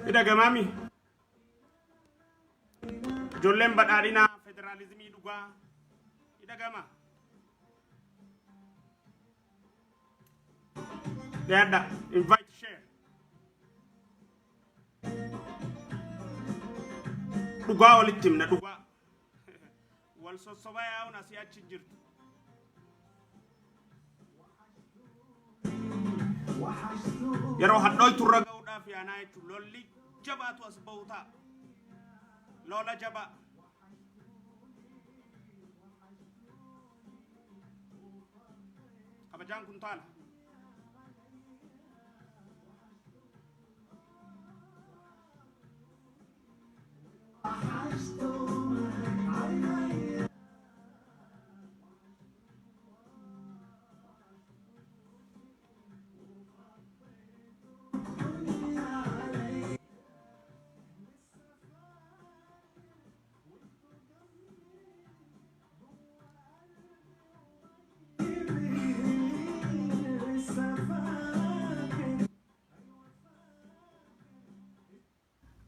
Hidhagamaami. Ijoolleen badhaadhinaa federaalizimii dhugaa hidhagama. Dhiyaadha. Invite share. Dhugaa walitti himna dhugaa. Wal sossobaa yaa'uun asii achi hin jirtu. Yeroo hadhooytu irra ga'uudhaaf yaanaa jechuun lolli jabaatu as ba'u ta'a. Lola jabaa. Kabajaan kuntaala.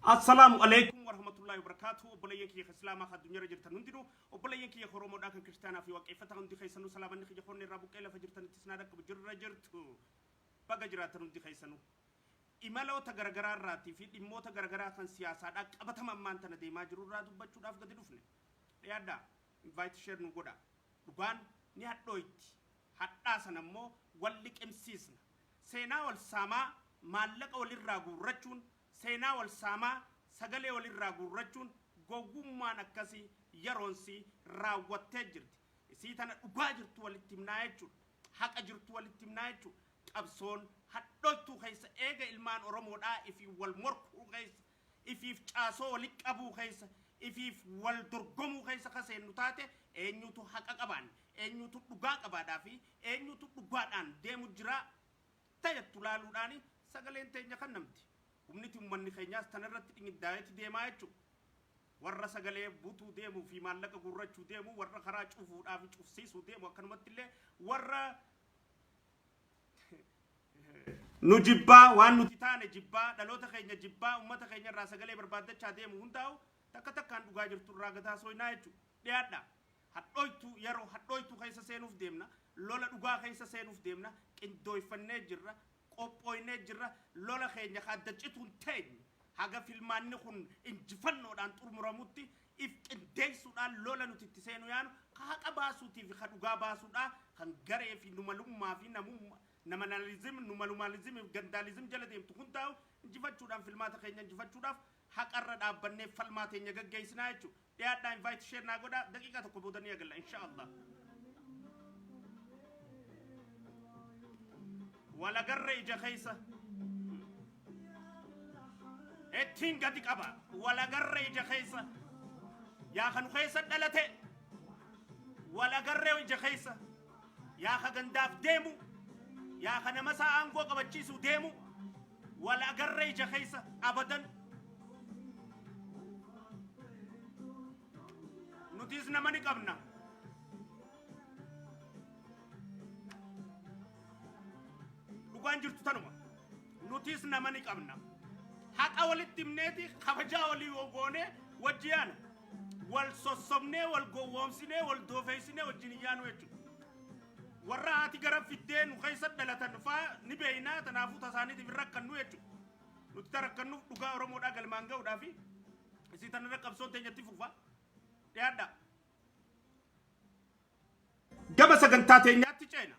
Assalaamu alaikum warahmatullahi wabarakatuh. Obboleeyyan kiyya kan Islaamaa kan addunyaarra jirtan hundinuu, obboleeyyan kiyya kan Oromoodhaa kan Kiristaanaa fi Waaqeffataa hundi keessanuu salaamanni kiyya koonne irraa buqqee lafa jirtanitti isin haa dhaqqabu jirra jirtu. Baga jiraattan hundi keessanuu. Imaloota garagaraa irraatii fi dhimmoota garagaraa kan siyaasaadhaa qabatama ammaan tana deemaa jiru irraa dubbachuudhaaf gadi dhufne. Dhiyaadhaa. Invite share nu godha. Dhugaan ni hadhooyti. Hadhaa sana immoo wal liqimsiisna. Seenaa wal saamaa maallaqa walirraa guurrachuun, seenaa wal saamaa sagalee walirraa guurrachuun gowwummaan akkasii yeroonsii raawwattee jirti. Isii tana dhugaa jirtu walitti himnaa jechuudha. Haqa jirtu walitti himnaa jechuudha. Qabsoon hadhooytuu keessa eega ilmaan Oromoodhaa ifiin wal morkuu keessa, ifiif caasoo wali qabuu keessa, ifiif wal dorgomuu keessa ka seennu taate eenyutu haqa qabaan, eenyutu dhugaa qabaadhaa fi eenyutu dhugaadhaan deemu jiraa tayattu laaluudhaani sagaleen teenya kannamti. Humniti ummanni keenyaas tanarratti dhingiddaayeti deemaa jechuudha. Warra sagalee butuu deemuu fi maallaqa guurrachuu deemu, warra karaa cufuudhaa fi cufsiisuu deemu, akkanumatti illee warra nu jibbaa, waan nuti taane jibbaa, dhaloota keenya jibbaa, ummata keenya irraa sagalee barbaaddachaa deemu hundaa'u takka takkaan dhugaa jirtu irraa gataa sooynaa jechuudha. Dhiyaadha. Hadhooytuu yeroo hadhooytuu keessa seenuuf deemna. Lola dhugaa keessa seenuuf deemna. Qindooyfannee jirra. Qophooynee jirra. Lola keenya ka adda cituun teenye. Haga filmaanni kun injifannoodhaan xurmuramutti if qindeessuudhaan lola nuti itti seenu yaanu ka haqa baasuutii fi ka dhugaa baasuudhaa kan garee fi numalummaa fi namummaa namanalizim numalumalizim fi gandaalizim jala deemtu hundaa'u injifachuudhaan filmaata keenya injifachuudhaaf haqarra dhaabbannee falmaa teenya gaggeessinaa jechuudha. Dhiyaadhaa invite share naa godhaa daqiiqaa tokko booda ni eegalla insha Allah. Walagarra ija keessa. Ittiin gadi qaba. Walagarra ija keessa. Yaa kan keessa dhalate. Walagarra ija keessa. Yaa ka gandaaf deemu. Yaa ka nama isaa aangoo qabachiisuu deemu. Walagarra ija keessa abadan. Nutis nama ni qabna. Dhugaan jirtu tanuma. Nutis nama ni qabna. Haqa walitti himneeti kabajaa walii goonee wajji yaana. Wal sossobnee, wal gowwoomsinee, wal doofeessinee wajjin hin yaanu jechuudha. Warra haati gara fiddee nu keessa dhalatan faa ni beeynaa tanaafuu tasaaniitiif hin rakkannu jechuudha. Nuti ta rakkannuuf dhugaa Oromoodhaa galmaan ga'uudhaafi isii tanarra qabsoon teenyatti fufa. Dhiyaadhaa. Gama sagantaa teenyaatti ceena.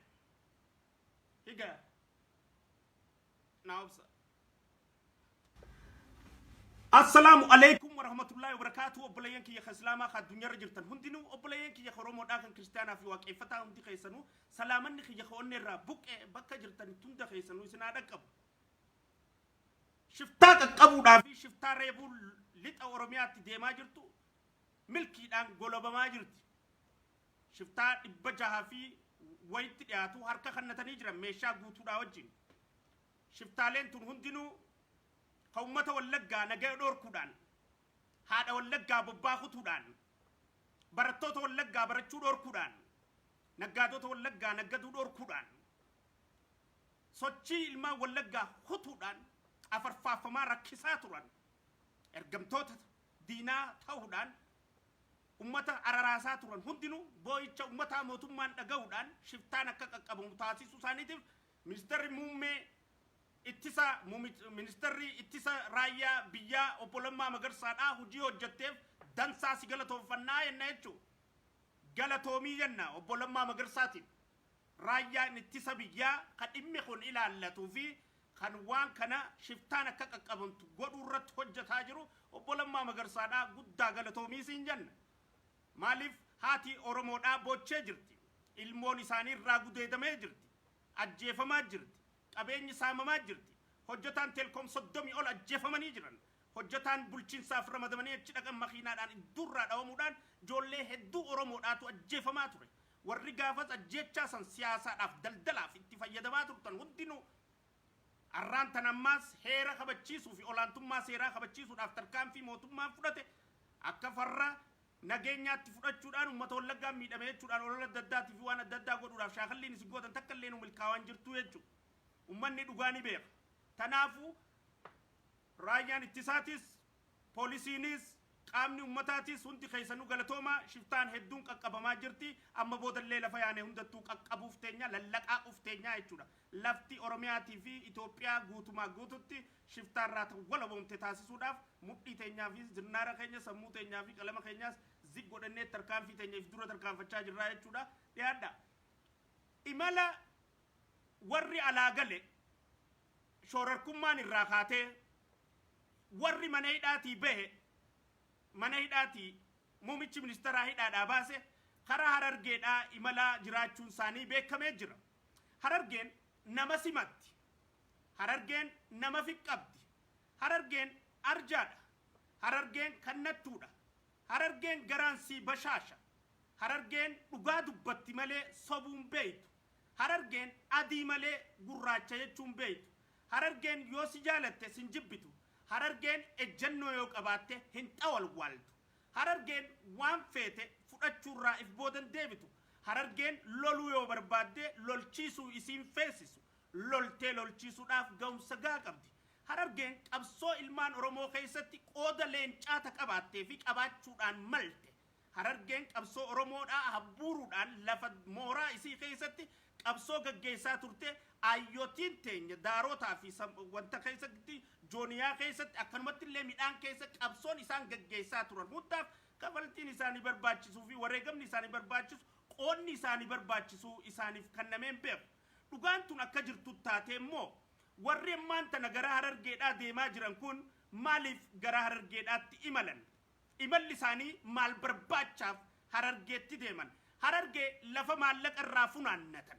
Higa. Naa obsa. Assalaamu alaikum warahmatullahi wabarakatuh. Obboleeyyan kiyya kan Islaamaa kan addunyaarra jirtan hundinuu, obboleeyyan kiyya kan Oromoodhaa kan Kiristaanaa fi Waaqeeffataa hundi keessanuu salaamanni kiyya kan onnee irraa buqqee bakka jirtan hunda keessanuu isin haa dhaqqabu. Shiftaa qaqqabuudhaa fi shiftaa reebuu lixa Oromiyaatti deemaa jirtu milkiidhaan golobamaa jirti. Shiftaa 600 fi wayitti dhiyaatu harka kannatanii jiran meeshaa guutuudhaa wajjin. Shiftaaleen tun hundinuu ka ummata Wallaggaa nagaya dhoorkuudhaan, haadha Wallaggaa bobbaa kutuudhaan, barattoota Wallaggaa barachuu dhoorkuudhaan, naggaadota Wallaggaa naggaduu dhoorkuudhaan, sochii ilmaan Wallaggaa kutuudhaan Afarfaafamaa rakkisaa turan. Ergamtoota diinaa ta'uudhaan ummata araraasaa turan hundinuu boo'icha ummataa mootummaan dhaga'uudhaan shiftaan akka qaqqabamu taasisuu isaaniitiif ministeerri muummee ittisa, ministeerri ittisa raayyaa biyyaa obbo Lammaa Magarsaadhaa hojii hojjetteef dansaa si galatoonfannaa jenna jechuudha. Galatoomii jenna obbo Lammaa Magarsaatiin. Raayyaan ittisa biyyaa kan dhimmi kun ilaallatuu fi kan waan kana shiftaan akka qaqqabamtu godhuu irratti hojjetaa jiru obbo Lammaa Magarsaadhaa guddaa galatoomii siin jenna. Maaliif haati Oromoodhaa boochee jirti. Ilmoon isaanii irraa gudeedamee jirti. Ajjeefamaa jirti. Qabeenyi saamamaa jirti. Hojjetaan teelkoom 30 ol ajjeefamanii jiran. Hojjetaan bulchiinsaaf ramadamanii achi dhaqan makiinaadhaan idduurraa dhawamuudhaan ijoollee hedduu Oromoodhaatu ajjeefamaa ture. Warri gaafas ajjeechaa san siyaasaadhaaf daldalaaf itti fayyadamaa turtan hundinuu arraan tan ammaas heera kabachiisuu fi olaantummaa seeraa kabachiisuudhaaf tarkaanfii mootummaan fudhate akka farra nageenyaatti fudhachuudhaan uummata Wallaggaan miidhame jechuudhaan olola adda addaatii fi waan adda addaa godhuudhaaf shaakalliin isin gootan takka illee nu milkaa'aan jirtu jechuudha. Uummanni dhugaa ni beeka. Tanaafuu raayyaan ittisaatis, poolisiinis, qaamni ummataatis hundi keessanuu galatooma. Shiftaan hedduun qaqqabamaa jirti. Amma boodallee lafa yaane hundattuu qaqqabuuf teenya, lallaqaaquuf teenya jechuudha. Lafti Oromiyaatii fi Itoophiyaa guutumaa guututti shiftaarraa walaboomte taasisuudhaaf mudhii teenyaa fi zirnaara keenya, sammuu teenyaa fi qalama keenyaas zig godhannee tarkaanfii teenya if dura tarkaanfachaa jirraa jechuudha. Dhiyaadha. Imala warri alaa gale shoorarkummaan irraa kaatee warri mana hidhaatii bahe, mana hidhaatii muummichi ministeeraa hidhaadhaa baase, karaa Harargeedhaa imalaa jiraachuun isaanii beekamee jira. Harargeen nama simatti. Harargeen nama fiqqabdi. Harargeen arjaadha. Harargeen kannattuudha. Harargeen garaansii bashaasha. Harargeen dhugaa dubbatti malee sobuun beeytu. Harargeen adii malee gurraacha jechuun beeytu. Harargeen yoo si jaalatte sin jibbitu. Harargeen ejjennoo yoo qabaatte hin xawalwaaltu. Harargeen waan feete fudhachuurraa if boodan deebitu. Harargeen loluu yoo barbaadde lolchiisuu isiin feesisu. Loltee lolchiisuudhaaf ga'umsa gahaa qabdi. Harargeen qabsoo ilmaan Oromoo keessatti qooda leencaata qabaattee fi qabaachuudhaan malte. Harargeen qabsoo Oromoodhaa habbuuruudhaan lafa mooraa isii keessatti qabsoo gaggeessaa turte. Ayyootiin teenya daarotaa fi wanta keessatti, jooniyaa keessatti, akkanumatti illee midhaan keessa qabsoon isaan gaggeessaa turan hundaaf kafaltiin isaanii barbaachisuu fi wareegamni isaanii barbaachisu, qoodni isaanii barbaachisu isaaniif kennameen beeku. Dhugaan tun akka jirtu taate immoo warri ammaan tana gara Harargeedhaa deemaa jiran kun maaliif gara Harargeedhaatti imalan? Imalli isaanii maal barbaachaaf Harargeetti deeman? Harargee lafa maallaqa irraa funaannatan.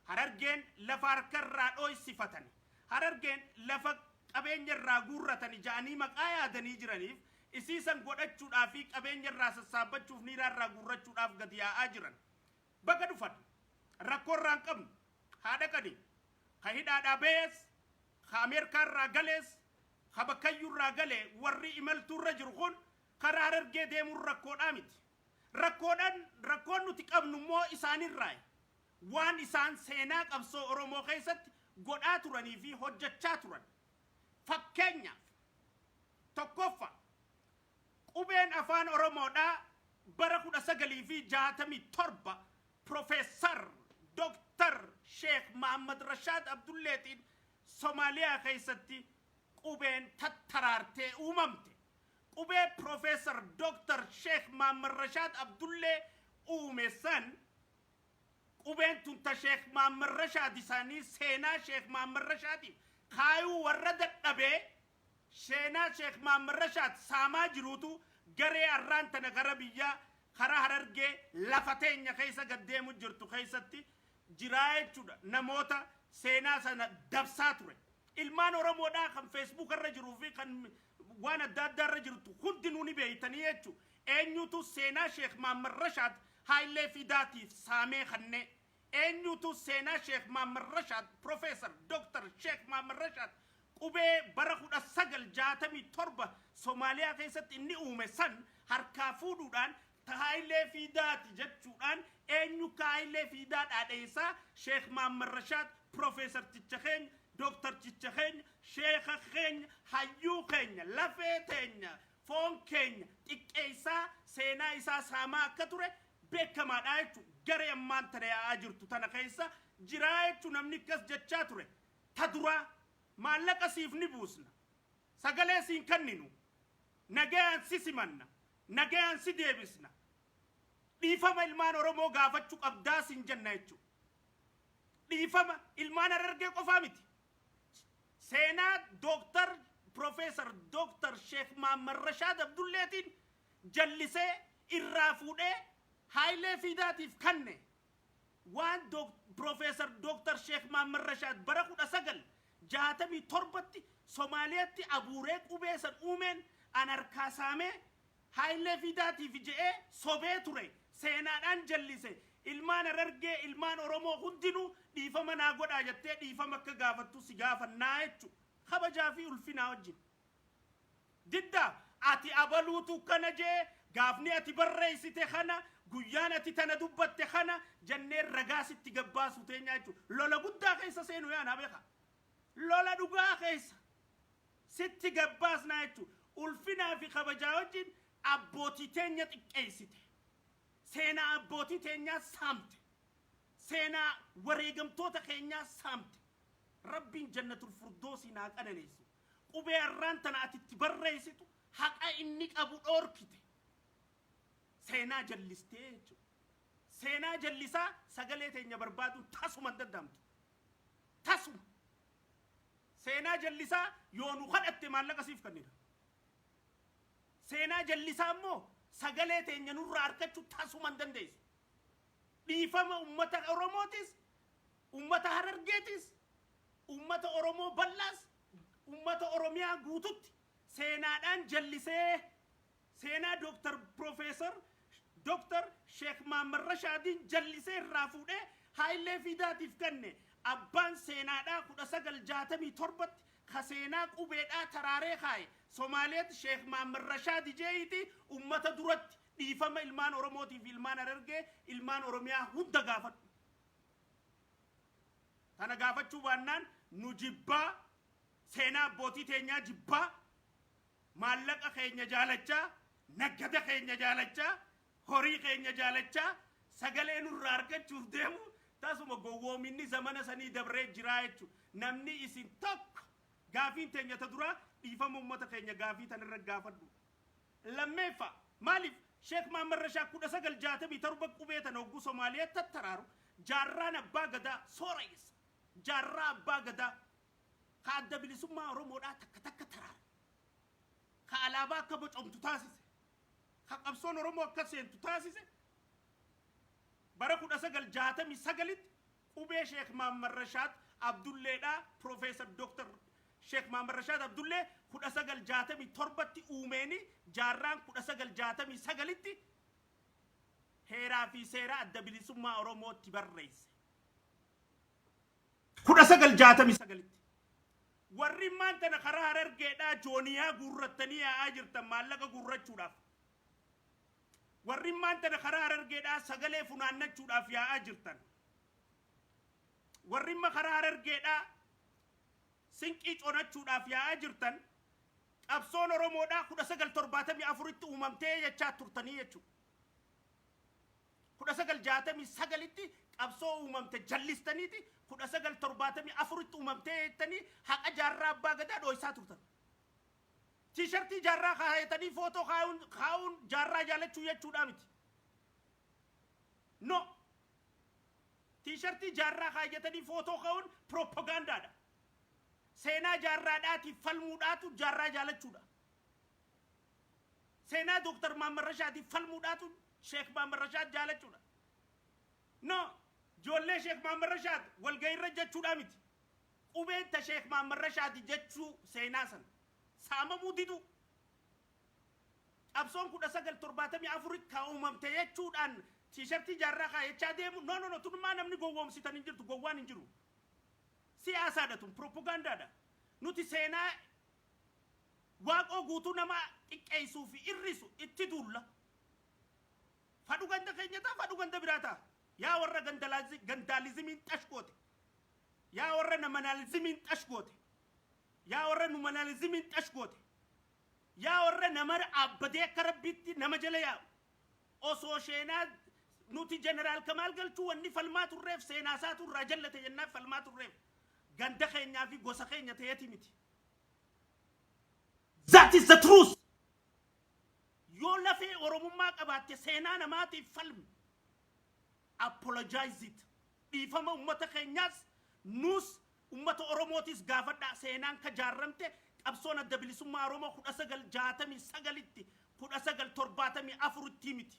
Harargeen lafa harka irraa dhooysifatan. Harargeen lafa qabeenya irraa guurratan ja'anii maqaa yaadanii jiraniif isiisan godhachuudhaa fi qabeenya irraa sassaabbachuuf, niiraa irraa guurrachuudhaaf gadi yaa'aa jiran. Baga dhufan, rakkoo irraa hin qabnu, haa dhaqanii. Ka hidhaadhaa bahees, ka Ameerikaa irraa galees, ka bakkayyuu irraa galee warri imaltuu irra jiru kun karaa Harargee deemuun rakkoodhaa miti. Rakkoodhaan rakkoon nuti qabnu immoo isaanirraa waan isaan seenaa qabsoo Oromoo keessatti godhaa turanii fi hojjechaa turan. Fakkeenyaaf, tokkoffaa, qubeen afaan Oromoodhaa bara 1967 Profeesar Dooktar Sheekh Mahammad Rashaad Abdulleetiin Somaaliyaa keessatti qubeen tattaraartee uumamte. Qubee Profeesar Dooktar Sheekh Mahammad Rashaad Abdullee uume san, qubeen tun ta Sheekh Mahammad Rashaad isaanii seenaa Sheekh Mahammad Rashaadiif kaayuu warra dadhabee seenaa Sheekh Mahammad Rashaad saamaa jiruutu garee arraan tana gara biyyaa karaa Harargee lafa teenya keessa gad deemu jirtu keessatti jiraa jechuudha. Namoota seenaa sana dabsaa ture. Ilmaan Oromoodhaa kan Facebook irra jiruu fi kan waan adda addaa irra jirtu hundinuu ni beeytanii jechuudha. Eenyutu seenaa Sheekh Mahammad Rashaad Haayilee Fidaatiif saamee kannee? Eenyutu seenaa Sheekh Mahammad Rashaad, Profeesar Dooktar Sheekh Mahammad Rashaad, qubee bara 1967 Somaaliyaa keessatti inni uume san harkaa fuudhuudhaan Haayilee Fidaati jechuudhaan eenyu ka Haayilee Fidaa dhaadheessaa Sheekh Mahammad Rashaad Profeesarticha keenya Dooktarchicha keenya, sheeka keenya, hayyuu keenya, lafee teenya, foon keenya xiqqeessaa, seenaa isaa saamaa akka ture beekamaadha jechuudha. Garee ammaan tana yaa'aa jirtu tana keessa jiraa jechuudha namni akkas jechaa ture. Ta duraa, maallaqa siif ni buusna. Sagalee siin kenninu. Nagayaan si simanna. Nagayaan si deebisna. Dhiifama ilmaan Oromoo gaafachuu qabdaa siin jenna jechuudha. Dhiifama ilmaan Harargee qofaa miti. Seenaa Dooktar Profeesar Dooktar Sheekh Mahammad Rashaad Abdulleetiin jallisee irraa fuudhee Haayilee Fiidaatiif kanne, waan Profeesar Dooktar Sheekh Mahammad Rashaad bara 1967tti Somaaliyaatti abuuree qubee san uumeen an harkaa saamee Haayilee Fiidaatiif je'ee sobee ture, seenaadhaan jallise. Ilmaan Harargee, ilmaan Oromoo hundinuu dhiifama naa godhaa jettee dhiifama akka gaafattu si gaafannaa jechuudha. Kabajaa fi ulfinaa wajjin. Diddaa, ati abaluutu kana jee, gaafni ati barreessite kana, guyyaan ati tana dubbatte kana jennee ragaa sitti gabbaasu teenyaa jechuudha. Lola guddaa keessa seenu yaa naa beeka. Lola dhugaa keessa sitti gabbaasnaa jechuudha. Ulfinaa fi kabajaa wajjin abbootii teenya xiqqeessite. Seenaa abbootii teenyaa saamte. Seenaa wareegamtoota keenyaa saamte. Rabbiin jannatul furdoosii naa qananeessu. Qubee arraan tana ati itti barreessitu haqa inni qabu dhoorkite. Seenaa jallistee jechuudha. Seenaa jallisaa sagalee teenya barbaaduun tasuma hin danda'amtu. Tasuma. Seenaa jallisaa yoo nu kadhatte maallaqa siif kennina. Seenaa jallisaa immoo sagalee teenya nurraa argachuu tasuma hin dandeessu. Dhiifama ummata Oromootis, ummata Harargeetis, ummata Oromoo bal'aas, ummata Oromiyaa guututti seenaadhaan jallisee, seenaa Dooktar Profeesar Dooktar Sheekh Mahammad Rashaadiin jallisee irraa fuudhee Haayilee Fiidaatiif kenne, abbaan seenaadhaa 1967tti ka seenaa qubeedhaa taraaree kaaye Somaaliyaatti Sheekh Mahammad Rashaad jeeyiiti ummata duratti dhiifama ilmaan Oromootii fi ilmaan Harargee, ilmaan Oromiyaa hunda gaafadhu. Tana gaafachuu baannaan nu jibbaa, seenaa abbootii teenyaa jibbaa, maallaqa keenya jaalachaa, naggada keenya jaalachaa, horii keenya jaalachaa sagalee nurraa argachuuf deemu tasuma gowwoominni zamana sanii dabree jiraa jechuudha. Namni isin tokko gaafiin teenya ta duraa dhiifama uummata keenya gaafii tanarra gaafadhu. Lammeeffa, maaliif Sheekh Mahammad Rashaad 1967 qubee tana hogguu Somaaliyaa tattaraaru, jaarraan abbaa gadaa soorayessa, jaarraa abbaa gadaa ka adda bilisummaa Oromoodhaa takka takka taraare, ka alaabaa akka bocomtu taasise, ka qabsoon Oromoo akka seentu taasise, bara 1969tti qubee Sheekh Mahammad Rashaad Abdulleedhaa, Profeesar Dooktar Sheekh Mahammad Rashaad Abdullee 1967tti uumeeni jaarraan 1969tti heeraa fi seera adda bilisummaa Oromootti barreesse. 1969tti. Warri maan tana karaa Harargeedhaa jooniyaa guurrattanii yaa'aa jirtan maallaqa guurrachuudhaaf. Warri maan tana karaa Harargeedhaa sagalee funaannachuudhaaf yaa'aa jirtan. Warri karaa Harargeedhaa sinqii conachuudhaaf yaa'aa jirtan, qabsoon Oromoodhaa 1974tti uumamtee jechaa turtanii jechuudha. 1969tti qabsoo uumamte jallistaniiti 1974tti uumamtee jettanii haqa jaarraa abbaa gadaa dhooysaa turtan. Tiishartii jaarraa kaayatanii footoo kaa'uun jaarraa jaalachuu jechuudhaa miti. No. Tiishartii jaarraa kaayyatanii footoo kaa'uun piroopagaandaadha. Seenaa jaarraadhaatiif falmuudhaatu jaarraa jaalachuudha. Seenaa Dooktar Mahammad Rashaadiif falmuudhaatu Sheekh Mahammad Rashaad jaalachuudha. No, ijoollee Sheekh Mahammad Rashaad walgahiirra jechuudhaa miti. Qubeen ta Sheekh Mahammad Rashaad jechuu seenaa sana. Saamamuu diduu. Qabsoon 1974 ka uumamte jechuudhaan tiishartii jaarraa kaayachaa deemu, no, no, no, tunummaa namni gowwoomsitan hin jirtu, gowwaan hin jiru. Siyaasaadha tun, piroopagaandaadha. Nuti seenaa Waaqoo Guutuu nama xiqqeessuu fi irrisu itti duulla. Fadhu ganda keenya ta'a, fadhu ganda biraa ta'a. Yaa warra gandaalizimiin xash goote. Yaa warra namanaalizimiin xash goote, yaa warra numanaalizimiin xash goote, yaa warra nama dhaabbatee akka Rabbiitti nama jala yaa'u, osoo sheenaa nuti Jeneraal Kamaal Galchuu wanni falmaa turreef seenaa isaatu irraa jallate jennaan falmaa turreef, ganda keenyaa fi gosa keenya ta'eeti miti. That is the truth. Yoo lafee Oromummaa qabaatte, seenaa namaatiif falmi. Apologize it. Dhiifama ummata keenyaas, nus ummata Oromootis gaafadhaa. Seenaan ka jaarramte qabsoon Adda Bilisummaa Oromoo 1969tti, 1974tti miti.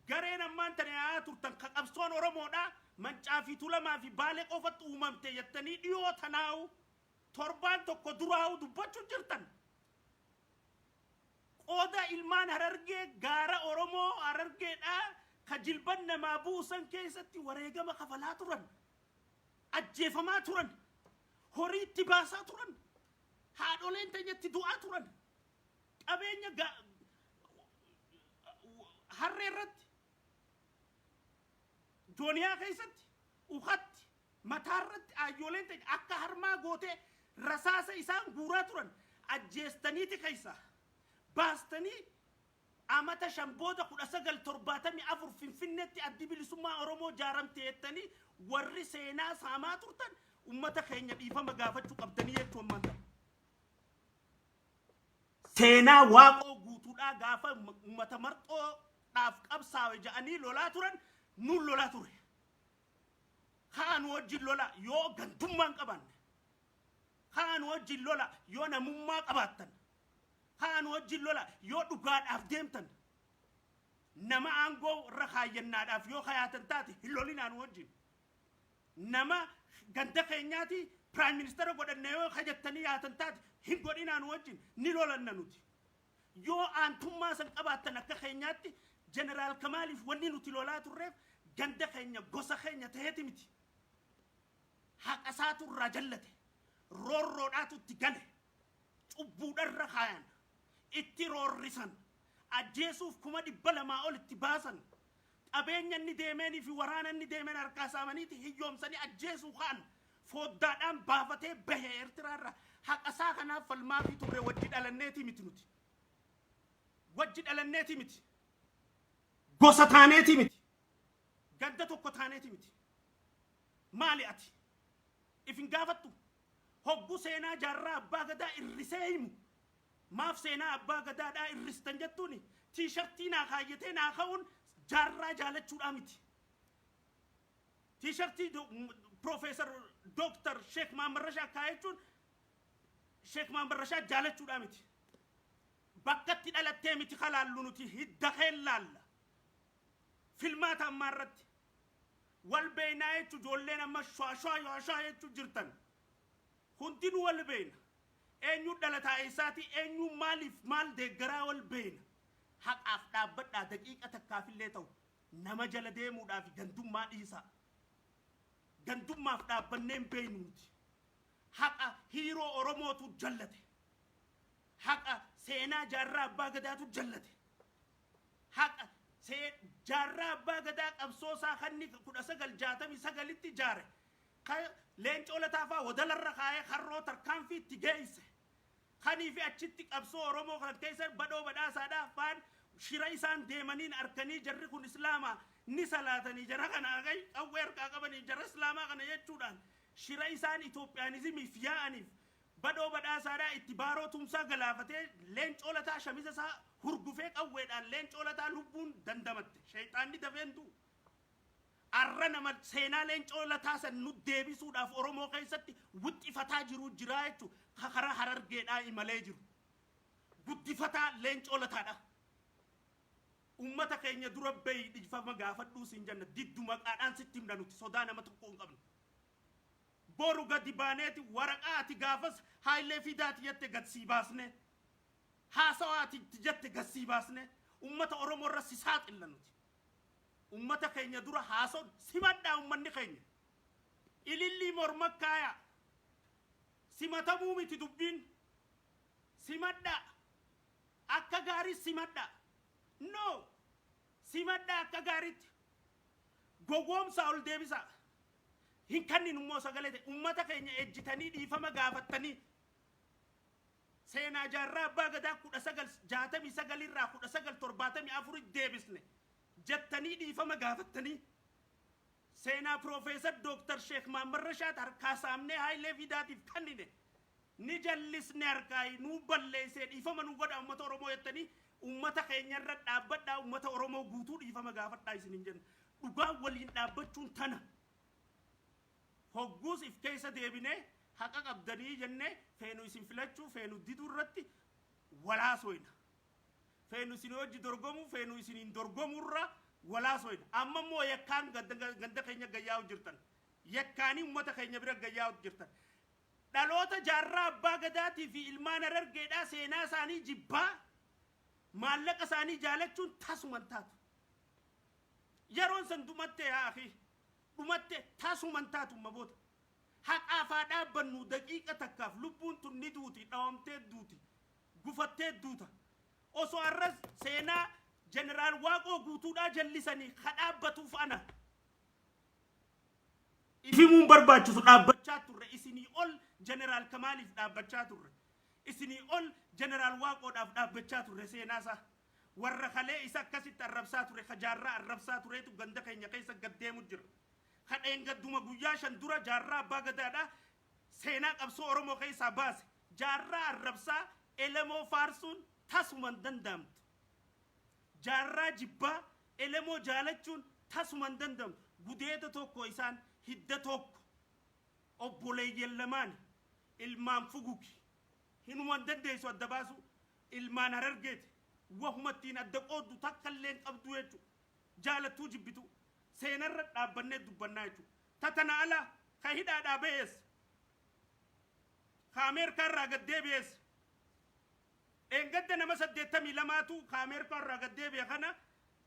Gareen ammaan tana yaa'aa turtan ka qabsoon Oromoodhaa Mancaa fi Tulamaa fi Baalee qofatti uumamte jettanii dhiyoo tanaa'u, torbaan tokko duraa'u dubbachuu jirtan. Qooda ilmaan Harargee gaara Oromoo Harargeedhaa ka jilban namaa buusan keessatti wareegama kafalaa turan. Ajjeefamaa turan. Horii itti baasaa turan. Haadholeen teenyatti du'aa turan. Qabeenya harree irratti, jooniyaa keessatti, ukatti, mataa irratti ayyooleen teenya akka harmaa gootee rasaasa isaan guuraa turan ajjeestaniiti keessa baastanii, amata 5 booda 1974 Finfinneetti Addi Bilisummaa Oromoo jaaramte jettanii warri seenaa saamaa turtan ummata keenya dhiifama gaafachuu qabdanii jechuun ammaan ta'u. Seenaa Waaqoo Guutuudhaa gaafa ummata marxoodhaaf qabsaawe jedhanii lolaa turan, nuun lolaa ture. Kaa nu wajjin lola yoo gantummaa hin qabaanne. Kaa nu wajjin lola yoo namummaa qabaattan. Kaa nu wajjin lola yoo dhugaadhaaf deemtan. Nama aangoo irra kaayyannaadhaaf yoo kayaatan taate, hin lolinaa nu wajjin. Nama ganda keenyaati prime minister godhanne yoo kajattanii yaatan taate, hin godhinaa nu wajjin, ni lolanna nuti. Yoo aantummaa san qabaattan akka keenyaatti, Jeneraal Kamaaliif wanni nuti lolaa turreef ganda keenya, gosa keenya ta'eeti miti. Haqa isaatu irraa jallate. Roorroodhaatu itti gale. Cubbuudharra kaayan. Itti roorrisan. Ajjeesuuf 200,000 ol itti baasan. Qabeenya inni deemeenii fi waraana inni deemeen harkaa saamaniiti hiyyoomsanii ajjeesuu ka'an. Fooddaadhaan baafatee bahe Eertiraarra. Haqa isaa kanaaf falmaa fi turre, wajji dhalanneeti miti nuti. Wajji dhalanneeti miti. Gosa taaneeti miti. Ganda tokko taaneeti miti. Maali ati? If hin gaafattu? Hoggu seenaa Jaarraa Abbaa Gadaa irrisee himu. Maaf seenaa Abbaa Gadaadhaa irristan jettuuni, T-shirtii naa kaayyatee naa ka'uun Jaarraa jaalachuudhaa miti. T-shirtii Profeesar Dooktar Sheek Mahammad Rashaa kaayachuun Sheek Mahammad Rashaa jaalachuudhaa miti. Bakka itti dhalattee miti kalaallu, nuti hidda keen laalla. Filmaata ammaa irratti wal beeynaa jechuun ijoolleen amma shwaa shwaa shwaa shwaa jechuun jirtan. Hundinuu wal beeyna. Eenyuun dhalataa eessaati, eenyuun maaliif maal deeggaraa wal beeyna. Haqaaf dhaabbadhaa, daqiiqa takkaafillee ta'u nama jala deemuudhaaf gandummaa dhiisaa. Gandummaaf dhaabbannee hin beeynu nuti. Haqa hiiroo Oromootu jallate. Haqa seenaa Jaarraa Abbaa Gadaatu jallate. Haqa Jaarraa Abbaa Gadaa qabsoo isaa kanni 1969tti jaare. Ka Leencoo Lataafaa wadalarra kaayee harroo tarkaanfii itti geesse. Kanii fi achitti qabsoo Oromoo kan keessa Badhoo Badhaasaadhaa faan shira isaan deemaniin arkanii, jarri kun Islaamaa ni salaatanii, jara kana qawwee harkaa qabanii, jara Islaamaa kana jechuudhaan shira isaan Itoophiyaanizimiif yaa'aniif Badhoo Badhaasaadhaa itti Baaroo Tumsaa galaafatee, Leencoo Lataa shamisa isaa hurgufee qawweedhaan Leencoo Lataa lubbuun dandamatte. Sheexaanni dafeen du'u. Arra nama seenaa Leencoo Lataa san nu deebisuudhaaf Oromoo keessatti wixxifataa jiru jira jechuudha. Ka karaa Harargeedhaa imalee jiru. Guddifataa Leencoo Lataadha. Uummata keenya dura bahi dhiifama gaafadhuu siin jenna, diddu maqaadhaan sitti himna, nuti sodaa nama tokko hin qabnu. Boru gadi baaneeti waraqaa ati gaafas Haayilee Fidaati jette gad sii baasne. Haasawaa ati itti jette gad sii baasne. Uummata Oromoo irra si saaxilla nuti. Uummata keenya dura haasa'u simadhaa uummanni keenya. Ilillii morma kaayaa. Simatamuu miti dubbiin. Simadhaa. Akka gaarii simadhaa. No. Simadhaa akka gaariitti. Gowwoomsaa ol deebisaa. Hin kanninu immoo sagalee ta'e ummata keenya ejjitanii dhiifama gaafattanii seenaa Jaarraa Abbaa Gadaa 1969 irraa 1974 deebisne jettanii dhiifama gaafattanii, seenaa Piroofeesar Dooktar Sheek Mahammad Rashaad harkaa saamnee Haayilee Fidaatiif kannine ni jallisne, harkaa nuu balleessee, dhiifama nu godha ummata Oromoo jettanii ummata keenyarra dhaabbadhaa, ummata Oromoo guutuu dhiifama gaafadhaa isiniin jenna. Dhugaa waliin dhaabbachuun tana. Hogguus if keessa deebinee haqa qabdanii jennee feenu isin filachuu, feenu diduu irratti walaasoyna. Feenu isin hojii dorgomuu, feenu isiniin dorgomuurra walaasoyna. Amma immoo yakkaan ganda keenya gayyaa'u jirtan. Yakkaanii ummata keenya bira gayyaa'u jirtan. Dhaloota Jaarraa Abbaa Gadaatii fi ilmaan Harargeedhaa seenaa isaanii jibbaa maallaqa isaanii jaalachuun tasuman taatu. Yeroon san dhumattee, haa akii, dhumatte, tasuman taatu maboota. Haqaaf haa dhaabbannu daqiiqa takkaaf. Lubbuun tun ni duuti, dhawamtee duuti, gufattee duuta. Osoo arras seenaa Jeneraal Waaqoo Guutuudhaa jallisanii ka dhaabbatuuf ana. Ifimuun barbaachisu, dhaabbachaa turre. Isinii ol Jeneraal Kamaaliif dhaabbachaa turre. Isinii ol Jeneraal Waaqoodhaaf dhaabbachaa turre seenaasaa. Warra kalee isa akkasitti arrabsaa ture, ka Jaarraa arrabsaa tureetu ganda keenya keessa gaddeemu jira. Kadheen gadduma guyyaa 5 dura Jaarraa Abbaa Gadaadhaa seenaa qabsoo Oromoo keessaa baase. Jaarraa arrabsaa Elemoo faarsuun tasuma hin danda'amtu. Jaarraa jibbaa Elemoo jaalachuun tasuma hin danda'amtu. Gudeeda tokko isaan, hidda tokko. Obboleeyyan lamaani. Ilmaan fugugi. Hinuma hin dandeessu adda baasuu. Ilmaan Harargeeti. Wahuma ittiin adda qooddu takka illee hin qabdu jechuudha. Jaalattuu jibbitu. Seenarra dhaabbannee dubbannaa jechuudha. Tatana ala ka hidhaadhaa ba'ees, ka Ameerikaa irraa gad deebi'ees, dheengadda nama 82tu ka Ameerikaa irraa gad deebi'e kana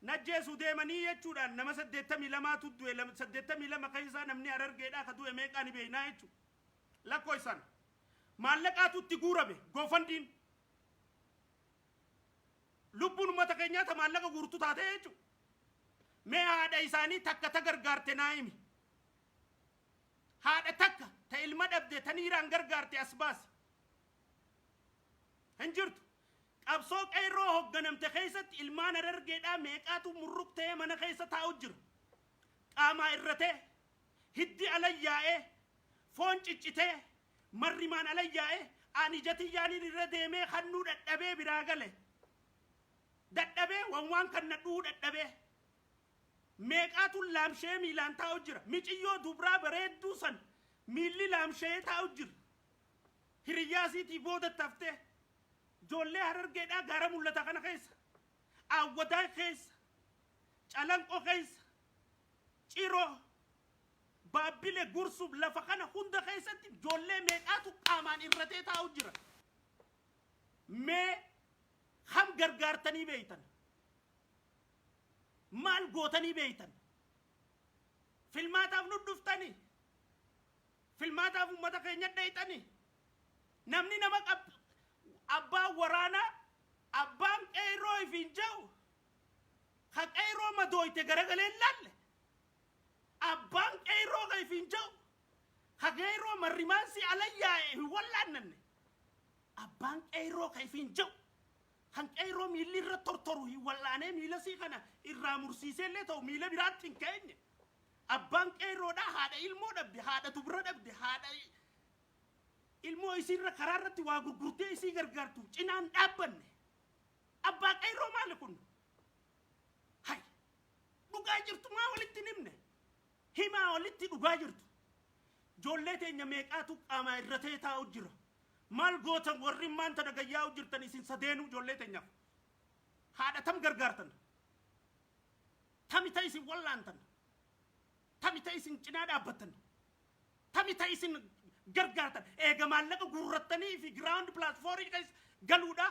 najjeesuu deemanii jechuudhaan nama 82tu du'e. 82 keessaa namni Harargeedhaa ka du'e meeqaa ni beeknaa jechuudha. Lakkoo isaan maallaqaatu itti guurame GoFundMen. Lubbuun uummata keenyaa ta maallaqa guurtu taate jechuudha. Mee haadha isaanii takka ta gargaarte naa himi. Haadha takka ta ilma dhabde ta niiraan gargaarte as baasi. Hin jirtu. Qabsoo qeerroo hoogganamte keessatti ilmaan Harargeedhaa meeqaatu murruq ta'ee mana keessa taa'u jira. Qaamaa irratee, hiddi ala yaa'ee, foon ciccitee, marrimaan ala yaa'ee, ani jatiyyaaniin irra deemee hannuu dadhabee biraa gale. Dadhabee waan kan nadhuu dadhabee. Meeqaatu laamshee miilaan taa'u jira. Miciyyoo dubraa bareedduu san miilli laamshee taa'u jira. Hiriyyaa isiitii booda taftee ijoollee Harargeedhaa gaara mul'ata kana keessa, Awwadaa keessa, Calanqoo keessa, Ciroo, Baabbile, Gursum, lafa kana hunda keessatti ijoollee meeqaatu qaamaan irratee taa'u jira. Mee ham gargaartanii beeytan? Maal gootanii beeytan? Filmaataaf nu dhuftanii? Filmaataaf uummata keenya dheeyxanii? Namni nama qab abbaan waraanaa, abbaan qeerroo ifiin jedhu, ka qeerroo madooyte garagalee hin laalle, abbaan qeerroo ka ifiin jedhu, ka qeerroo marrimaansii ala yaa'e hin wallaannanne, abbaan qeerroo ka ifiin jedhu, kan qeerroo miilli irra tortoru hin wallaanee, miila sii kana irraa mursiisee illee ta'u miila biraatti hin keenye, abbaan qeerroodhaa haadha ilmoo dhabde, haadha dubra dhabde, haadha ilmoo isiirra karaa irratti waa gurgurtee isii gargaartu cinaan dhaabbanne, abbaa qeerroo maali kun? Hay, dhugaa jirtu maa walitti hin himne? Himaa walitti dhugaa jirtu. Ijoollee teenya meeqaatu qaamaa irratee taa'u jira? Maal gootan warri maan tana gayyaa'u jirtan isin sadeenuu? Ijoollee teenyaaf haadha tam gargaartan? Tami ta isin wallaantan? Tami ta isin cinaa dhaabbattan? Tami ta isin gargaartan? Eega maallaqa guurrattanii fi ground plus fourii keessa galuudha,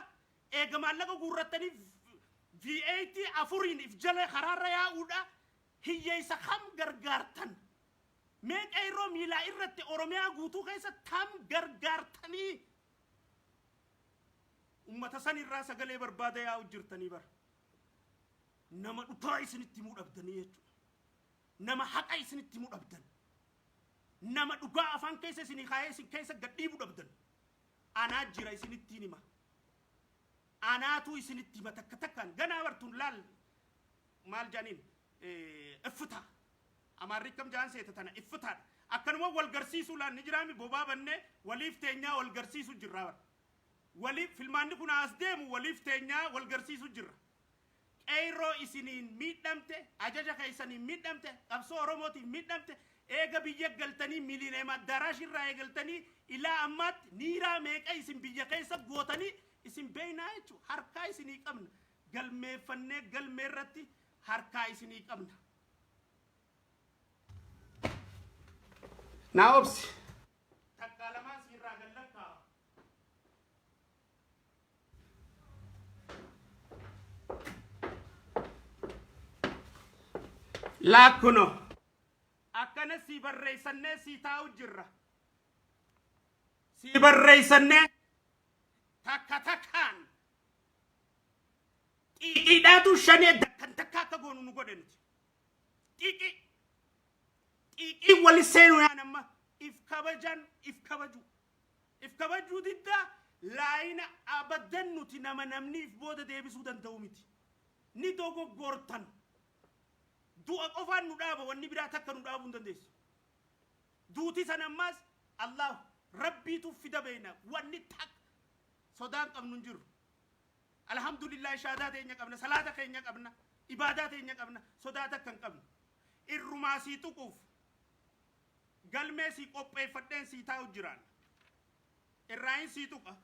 eega maallaqa guurrattanii V8 afuriin if jala karaarra yaa'uudha, hiyyeessa kam gargaartan? Mee qeerroo miilaa irratti Oromiyaa guutuu keessa tam gargaartanii? Ummata san irraa sagalee barbaada yaa'u jirtanii bara. Nama dhugaa isinitti himuu dhabdanii jechuudha. Nama haqa isinitti himuu dhabdan. Nama dhugaa afaan keessa isinii kaayee isin keessa gad dhiibu dhabdan. Anaa jira, isinittiin hima. Anaatu isinitti hima takka takkaan. Ganaa bartuun laal maal jaaniin iffita. Amaarri akkam jaan seeta tana iffitaadha. Akkanuma wal garsiisuu laan ni jiraami bobaa bannee waliif teenyaa wal garsiisuu jirraa bara. Waliif filmaanni kun as deemu waliif teenyaa wal garsiisuu jirra. Qeerroo isiniin miidhamte, ajaja keessaniin miidhamte, qabsoo Oromootiin miidhamte, eega biyya galtanii Miliineem Addaaraash irraa eegaltanii ilaa ammaatti niiraa meeqa isin biyya keessa gootanii isin beeknaa jechuudha. Harkaa isinii qabna. Galmeeffannee galmee irratti harkaa isinii qabna. Naa obsi. Takkaa lamaan siirraa gallakkaa. Laakkuno. Akkana sii barreessannee sii taa'u jirra. Sii barreessannee takka takkaan xiiqiidhaatu shanee dakkan takka akka goonu nu godhe nuti. Xiiqii. Xiiqii wali seenu yaan amma if kabajan if kabaju. If kabajuu diddaa laayina abadan nuti nama namni if booda deebisuu danda'u miti. Ni dogoggortan. Du'a qofaan nu dhaaba, wanni biraa takka nu dhaabuu hin dandeessu. Duuti san ammaas Allah Rabbiitu fida beeyna, wanni takka sodaan qabnu hin jiru. Alhamdulillah, shaadaa teenya qabna, salaata keenya qabna, ibaadaa teenya qabna, sodaa takka hin qabnu. Irrumaa sii tuquuf galmee sii qopheeffadheen sii taa'u jiraan. Irraayin sii tuqa.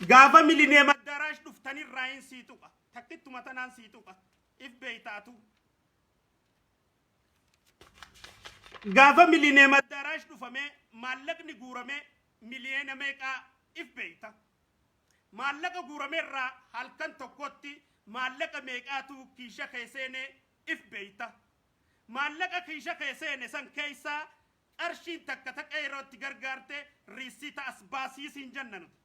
Gaafa Milineem Addaaraash dhuftanii irraayin sii tuqa. Takkittuma tanaan sii tuqa. If beeytaatu. Gaafa Milineem Addaaraash dhufamee maallaqni guuramee miliyeena meeqaa if beeyta. Maallaqa guurame irraa halkan tokkotti maallaqa meeqaatu kiisha kee seenee if beeyta. Maallaqa kiisha kee seene san keessaa qarshiin takka ta qeerrootti gargaarte riissita as baasii siin jenna nuti.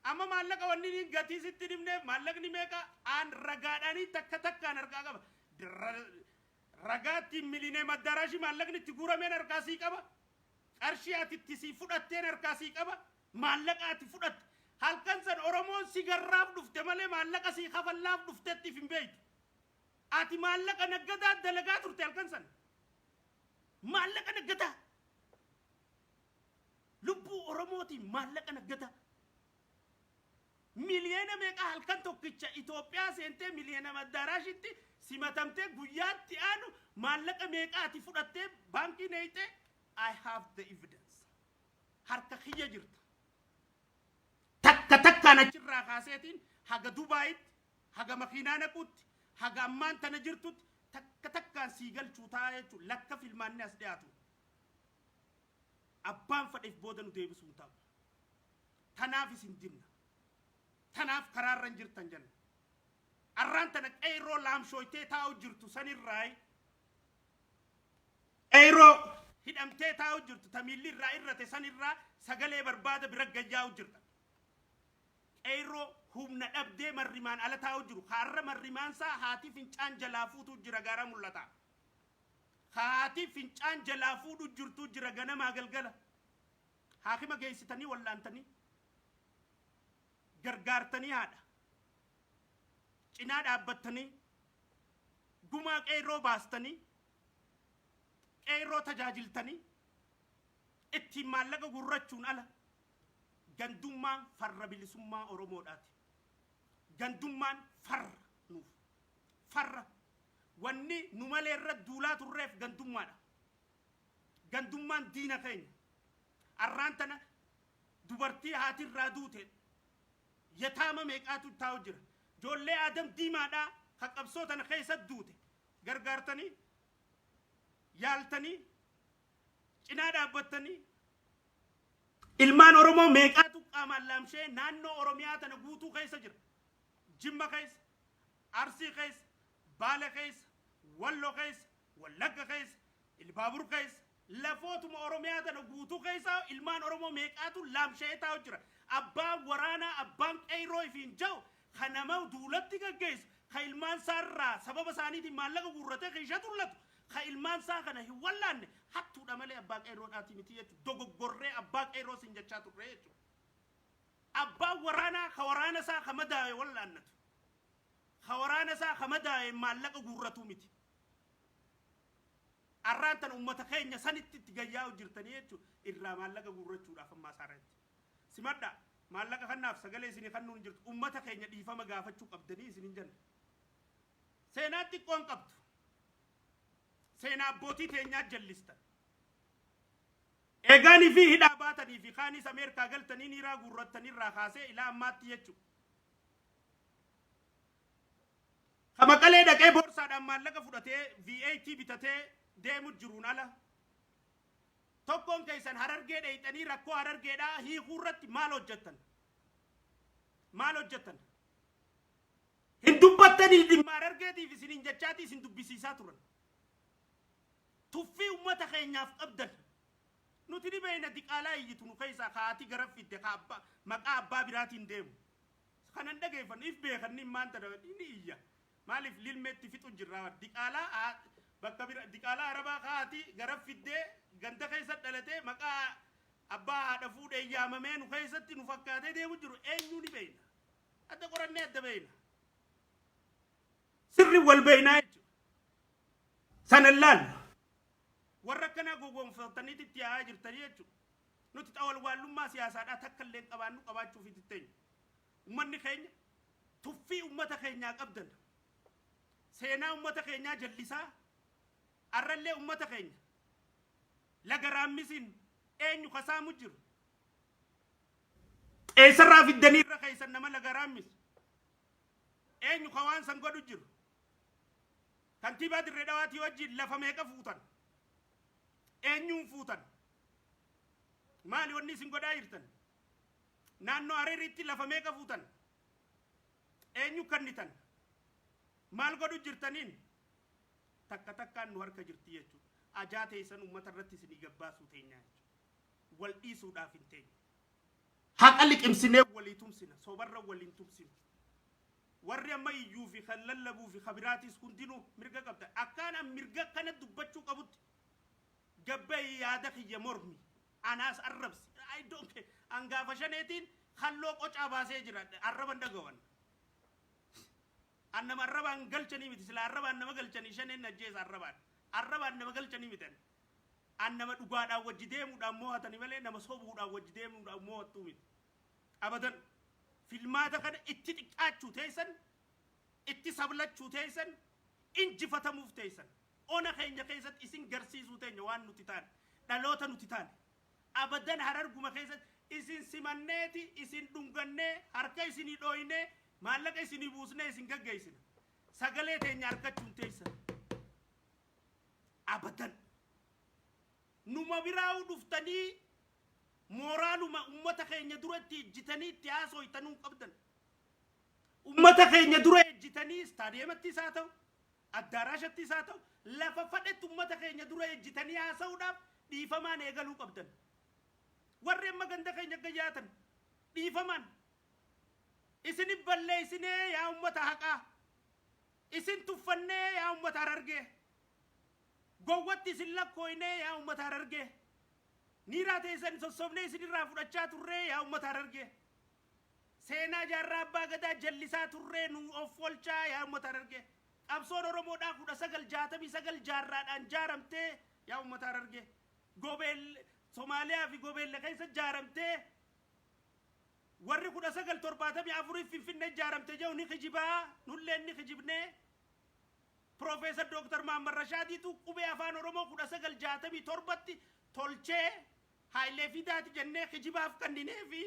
Amma maallaqa wanni inni gatii sitti dhibneef maallaqni meeqa aan ragaadhaanii takka takkaan harkaa qaba. Ragaatti Milineem Addaaraashii maallaqni itti guurameen harkaa sii qaba. Qarshii ati itti sii fudhatteen harkaa sii qaba. Maallaqa ati fudhatte. Halkan san Oromoon si garraaf dhufte malee maallaqa sii kafallaaf dhuftetti hin beektu. Ati maallaqa naggadaa dalagaa turte halkan san. Maallaqa naggadaa. Lubbuu Oromootiin maallaqa naggadaa. Miliyoona meeqa halkan tokkicha Itoophiyaa seentee Miliyoona Addaaraashitti simatamtee guyyaatti aanu maallaqa meeqa ati fudhattee baankii neeyxee, I have the evidence. Harka kiyya jirta. Takka takkaan achirraa kaaseetiin haga Dubaayitti, haga makiinaa naquutti, haga ammaan tana jirtutti takka takkaan sii galchuu ta'a jechuudha. Lakka filmaanni as dhiyaatu. Abbaan fadheef booda nu deebisuu hin ta'u. Tanaaf isin dinna. Tanaaf karaarra hin jirtan jenna. Arraan tana qeerroo laamshooytee taa'u jirtu sanirraayi. Qeerroo hidhamtee taa'u jirtu ta miilli irraa irrate sanirraa sagalee barbaada bira gayyaa'u jirta. Qeerroo humna dhabdee marrimaan ala taa'u jiru. Kaarra marrimaansaa haati fincaan jalaa fuutu jira gaara mul'ata. Haati fincaan jalaa fuudhu jirtu jira ganamaa galgala. Haakima geessitanii wallaantanii gargaartanii haadha. Cinaa dhaabbattanii gumaa qeerroo baastanii qeerroo tajaajiltanii ittiin maallaqa gurrachuun ala gandummaan farra bilisummaa Oromoodhaati. Gandummaan farra nuuf. Farra wanni nu malee irra duulaa turreef gandummaadha. Gandummaan diina keenya. Arraan tana dubartii haati irraa duute yataama meeqaatu taa'u jira. Ijoollee Aadam Diimaadhaa ka qabsoo tana keessa duute gargaartanii, yaaltanii, cinaa dhaabbattanii, ilmaan Oromoo meeqaatu qaamaan laamshee naannoo Oromiyaa tana guutuu keessa jira. Jimma keessa, Arsii keessa, Baale keessa, Wallo keessa, Wallagga keessa, Ilbaabur keessa, lafootuma Oromiyaa tana guutuu keessa ilmaan Oromoo meeqaatu laamsha'ee taa'u jira. Abbaan waraanaa, abbaan qeyroo ifiin ja'u, kan nama duulatti gaggeessu, kan ilmaan isaarraa sababa isaaniitiin maallaqa guurratee keeshaa tullatu, Ka ilmaan isaa kana hin wallaanne hattuudha malee abbaa qeerroodhaati miti jechuudha. Dogoggorree abbaa qeerroo sin jechaa turre jechuudha. Abbaan waraanaa ka waraana isaa ka madaawe wallaannatu. Ka waraana isaa ka madaawe maallaqa guurratu miti. Arraan tan uummata keenya sanitti itti gayyaa'u jirtanii jechuudha. Irraa maallaqa guurrachuudhaaf ammaa isaarratti. Simadhaa, maallaqa kanaaf sagalee isinii kennuun jirtu. Uummata keenya dhiifama gaafachuu qabdanii isinin jenna. Seenaa xiqqoon qabdu. Seenaa abbootii teenyaa jallistan. Eegaanii fi hidhaa baatanii fi kaanis Ameerikaa galtanii niiraa guurrattanii irraa kaasee ilaa ammaatti jechuudha. Ka Maqalee dhaqee boorsaadhaan maallaqa fudhatee V8 bitatee deemu jiruun ala. Tokkoon keessan Harargee dheeyxanii rakkoo Harargeedhaa hiikuu irratti maal hojjettan? Maal hojjettan? Hin dubbattanii dhimma Harargeetiif isiniin jechaatii isin dubbisiisaa turan. Tuffii uummata keenyaaf qabdan. Nuti ni beekna, diqaalaa iyyitu nu keessaa kaati gara fidde ka abbaa maqaa abbaa biraatiin deemu. Kanan dhageeffannu if beekan maanta ni iyya. Maaliif lilmeetti fixu jirra? Diqaalaa bakka bira, diqaalaa arabaa kaati gara fiddee ganda keessa dhalatee maqaa abbaa haadha fuudhee yaamamee nu keessatti nu fakkaatee deemu jiru eenyuu ni beekna. Adda qorannee adda beekna. Sirri wal beeknaa jechuudha. Sanan laallu. Warra akkanaa gowwoomfataniiti itti yaa'aa jirtanii jechuudha. Nuti xawalwaallummaa siyaasaadhaa takka illee qabaannu qabaachuuf itti teenya. Uummanni keenya tuffii uummata keenyaa qabdan. Seenaa uummata keenyaa jallisaa, arrallee uummata keenya laga Raammisiin eenyu kasaamu jiru? Eessarraa fiddanii irra keessan nama laga Raammis? Eenyu ka waan san godhu jiru? Kantiibaa Dirree Dhawaatii wajjin lafa meeqa fuutan? Eenyuun fuutan? Maali wanni isin godhaa jirtan? Naannoo Harariitti lafa meeqa fuutan? Eenyu kannitan? Maal godhu jirtaniin? Takka takkaan nu harka jirti jechuudha. Ajaa teessan uummata irratti isinii gabbaasuu teenyaa jechuudha. Wal dhiisuudhaaf hin teenye. Haqa liqimsinee walii tumsina. Sobarra waliin tumsinu. Warri amma iyyuu fi kan lallabuu fi kabiraatis hundinuu mirga qabda. Akkaan an mirga kana dubbachuu qabutti gabbayi yaada kiyya mormi. Anaas arrabsi. I don't care. An gaafa shaneetiin halloo qocaa baasee jira. Arraban dhagawan. An nama arrabaan galchanii miti. Sila arrabaan nama galchanii shaneen ajjeesa arrabaan. Arrabaan nama galchanii mitan. An nama dhugaadhaan wajji deemuudhaan mo'atanii malee nama sobuudhaan wajji deemuudhaan mo'attuu miti. Abadan. Filmaata kana itti xiqqaachuu teessan, itti sablachuu teessan, injifatamuuf teessan. Ona keenya keessatti isin garsiisuu teenya waan nuti taane, dhaloota nuti taane. Abadan Hararguma keessatti isin simanneeti, isin dhungannee, harka isinii dhooynee, maallaqa isinii buusnee isin gaggeessina. Sagalee teenya argachuun teessan. Abadan. Numa biraa'uu dhuftanii mooraaluma uummata keenya duratti ejjitanii itti haasooytanuu qabdan. Uummata keenya dura ejjitanii istaadiyeemattis haa ta'u, addaaraashattis haa ta'u, lafa fadhetti uummata keenya dura ejjitanii haasa'uudhaaf dhiifamaan eegaluu qabdan. Warri amma ganda keenya gayyaatan dhiifamaan isin balleessinee yaa uummata haqaa, isin tuffannee yaa uummata Harargee, gowwatti isin lakkooynee yaa uummata Harargee, niiraa teessan sossobnee isinirraa fudhachaa turree yaa uummata Harargee, seenaa jaarraa abbaa gadaa jallisaa turree nu of olchaa yaa uummata Harargee, qabsoon Oromoodhaa 1969 jaarraadhaan jaaramtee yaa uummata Harargee, gobeel Somaaliyaa fi gobeelle keessa jaaramtee, warri 1974 Finfinnee jaaramte jedhu ni kijibaa, nulleen ni kijibnee. Profeesar Dooktar Mahammad Rashaadiitu qubee afaan Oromoo 1967tti tolchee Haayilee Fidaati jennee kijibaaf kanninee fi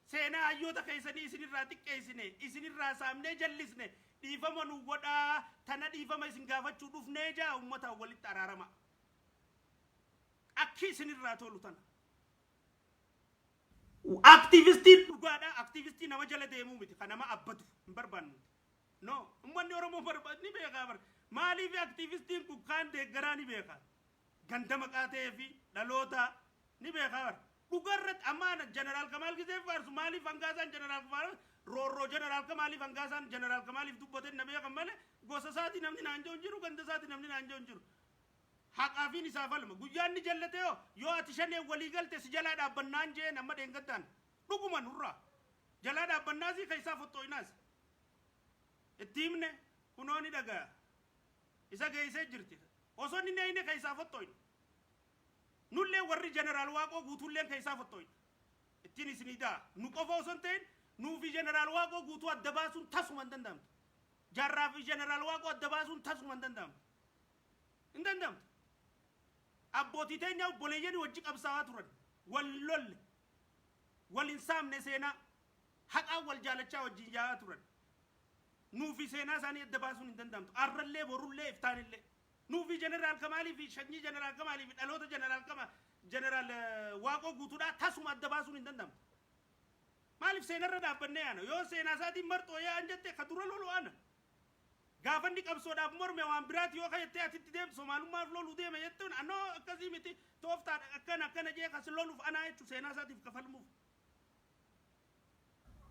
seenaa hayyoota keessanii isinirraa xiqqeessine, isinirraa saamnee jallisne, dhiifama nu godhaa, tana dhiifama isin gaafachuu dhufnee jaa uummata walitti araarama. Akki isinirraa tolu tana. Aktiivistiin dhugaadha. Aktiivistii nama jala deemuu miti. Kan nama abbatu hin barbaannu. No, uummanni Oromoo barbaadu ni beekaa bar. Maaliif aktiivistiin kun kaan deeggaraa ni beeka. Ganda maqaa ta'ee fi dhaloota ni beekaa bar. Dhugarratti amma ana Jeneraal Kamaal gisee faarsu maaliif hangaasaan Jeneraal Kamaal roorroo Jeneraal Kamaaliif hangaasaan Jeneraal Kamaaliif dubbate na beekan malee gosa isaati namni naan jiru hin jiru, ganda isaati namni naan jiru hin jiru. Haqaafiin isaa falma. Guyyaa inni jallate yoo ati shaneen walii galte si jalaa dhaabbannaan jeen amma dheengaddaan dhuguma nurraa jalaa dhaabbannaasii keessaa foxxooyinaas. Itti himne, kunoo ni dhagaya. Isa geessee jirti. Osoo inni neeyne keessaa foxxooyne. Nullee warri Jeneraal Waaqoo Guutuulleen keessaa foxxooyne. Ittiin isinii ta'a. Nu qofa osoo hin ta'in nuufi Jeneraal Waaqoo Guutuu adda baasuun tasuma hin danda'amtu. Jaarraa fi Jeneraal Waaqoo adda baasuun tasuma hin danda'amtu. Hin danda'amtu. Abbootii teenya obboleeyyan wajji qabsaa'aa turan. Wal lolle. Wal hin saamne, seenaa. Haqaan wal jaalachaa wajjin yaa'aa turan. Nuufi seenaa isaanii adda baasuun hin danda'amtu. Arrallee, borullee, iftaanillee. Nuufi Jeneraal Kamaalii fi sanyii Jeneraal Kamaalii fi dhaloota Jeneraal Kamaal Jeneraal Waaqoo Guutuudhaa tasuma adda baasuun hin danda'amtu. Maaliif? Seenarra dhaabbannee yaana. Yoo seenaa isaatiin marxoo yaa'an jette, ka dura lolu ana. Gaafa inni qabsoodhaaf morme waan biraati yoo kajettee atitti deemtu, Somaalummaaf loluu deeme jettuun, anoo akkasii miti, tooftaadha, akkana akkana jee kas loluuf anaa jechuun seenaa isaatiif kafalmuuf.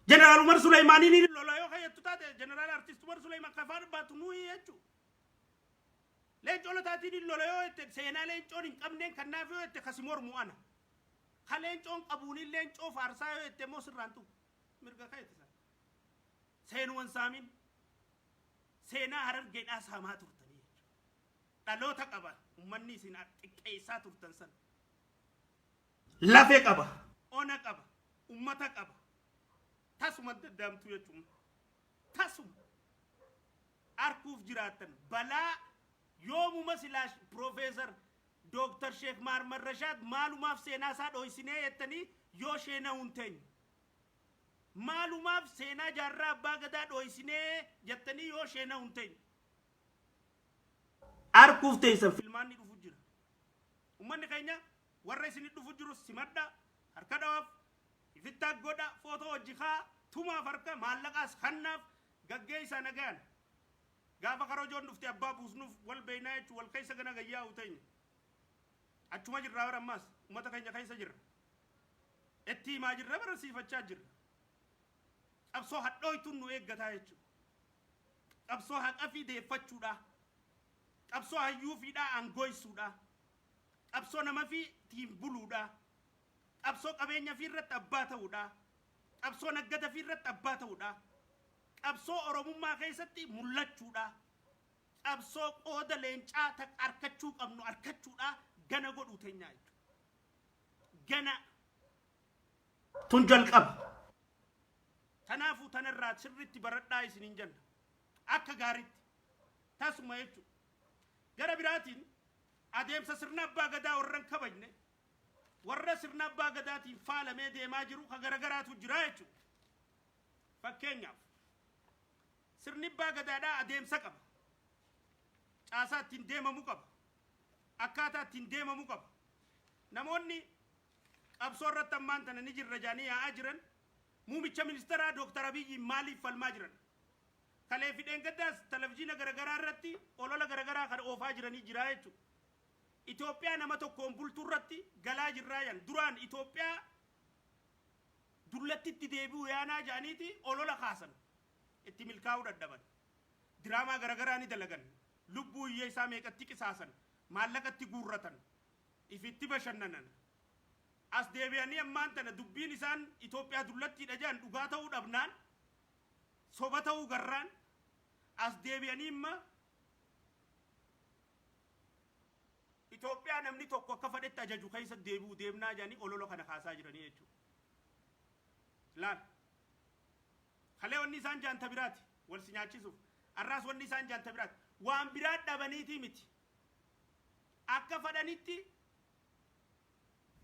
Jeneraal Umar Suleymaaniin ni lola yoo kajettu taate, Jeneraal Artist Umar Suleymaan kafaan baatu nuyi jechuudha. Leencoo Lataatiin hin lola yoo jette, seenaa leencoon hin qabneen kannaaf yoo jette, kasi mormu ana. Ka leencoon qabuuniin leencoo faarsaa yoo jette immoo sirraan tuqu. Mirga keeti sana. Seenuwan saamin. Seenaa Harargeedhaa saamaa turtanii jechuudha. Dhaloota qaba uummanni isin xiqqeessaa turtan sana. Lafee qaba. Ona qaba. Ummata qaba. Tasuma daddaamtu jechuudha. Tasuma. Arkuuf jiraattan balaa yoomuma silaa Piroofeesar Dooktar Sheek Maarmar Rashaad maalumaaf seenaa isaa dhoysinee jettanii yoo sheena'uu hin teenye. Maalumaaf seenaa Jaarraa Abbaa Gadaa dhoysinee jettanii yoo sheena'uu hin teenye. Arkuuf teessan filmaanni dhufu jira. Uummanni keenya warra isinit dhufu jiru simadha, harka dhawaaf, ifittaa godha, footoo hojii kaa, tumaaf harka, maallaqaas kannaaf, gaggeessaa nagaan. Gaafa karojoon dhufte abbaa buusnuuf wal beeynaa jechuun wal keessa gana gayyaa'u teenya. Achuma jirraa bara, ammaas uummata keenya keessa jirra. Itti himaa jirra, barsiifachaa jirra. Qabsoo hadhooytuun nu eeggataa jechuudha. Qabsoo haqa fi deeffachuudha. Qabsoo hayyuu fiidhaa aangoysuudha. Qabsoo nama fi tiin buluudha. Qabsoo qabeenya fi irratti abbaa ta'uudha. Qabsoo naggada fi irratti abbaa ta'uudha. Qabsoo Oromummaa keessatti mul'achuudha. Qabsoo qooda leencaa takka arkachuu qabnu arkachuudha, gana godhuu teenyaa jechuudha. Gana tun jalqaba. Kanaafuu tanarraa sirriitti baradhaa isiniin jenna. Akka gaariitti. Tasuma jechuudha. Gara biraatiin adeemsa sirna Abbaa Gadaa warra hin kabajne, warra sirna Abbaa Gadaatiin faalamee deemaa jiru ka garagaraatu jira jechuudha. Fakkeenyaaf, sirni Abbaa Gadaadhaa adeemsa qaba. Caasaa ittiin deemamu qaba. Akkaataa ittiin deemamu qaba. Namoonni qabsoo irratti ammaan tana ni jirra jaanii yaa'aa jiran muumicha ministeeraa Dooktar Abiyyiin maaliif falmaa jiran? Kalee fi dheengaddaas televizyiina garagaraa irratti olola garagaraa kan oofaa jiranii jira jechuudha. Itoophiyaa nama tokkoon bultuu irratti galaa jirraa yan duraan Itoophiyaa dullattitti deebi'u yaanaa jedhaniiti olola kaasan, itti milkaa'uu dadhaban. Diraamaa garagaraa ni dalagan. Lubbuu hiyyeessaa meeqatti qisaasan, maallaqatti guurratan, ifitti bashannanan. As deebi'anii ammaan tana dubbiin isaan Itoophiyaa dullattiidha jedhan dhugaa ta'uu dhabnaan, soba ta'uu garraan, as deebi'anii imma Itoophiyaa namni tokko akka fedhetti ajaju keessa deebi'u deemnaa jedhanii olola kana kaasaa jiranii jechuudha. Laal. Kalee wanni isaan jaanta biraati wal si nyaachisuuf. Arraas wanni isaan jaanta biraati. Waan biraa dhabaniitii miti. Akka fedhanitti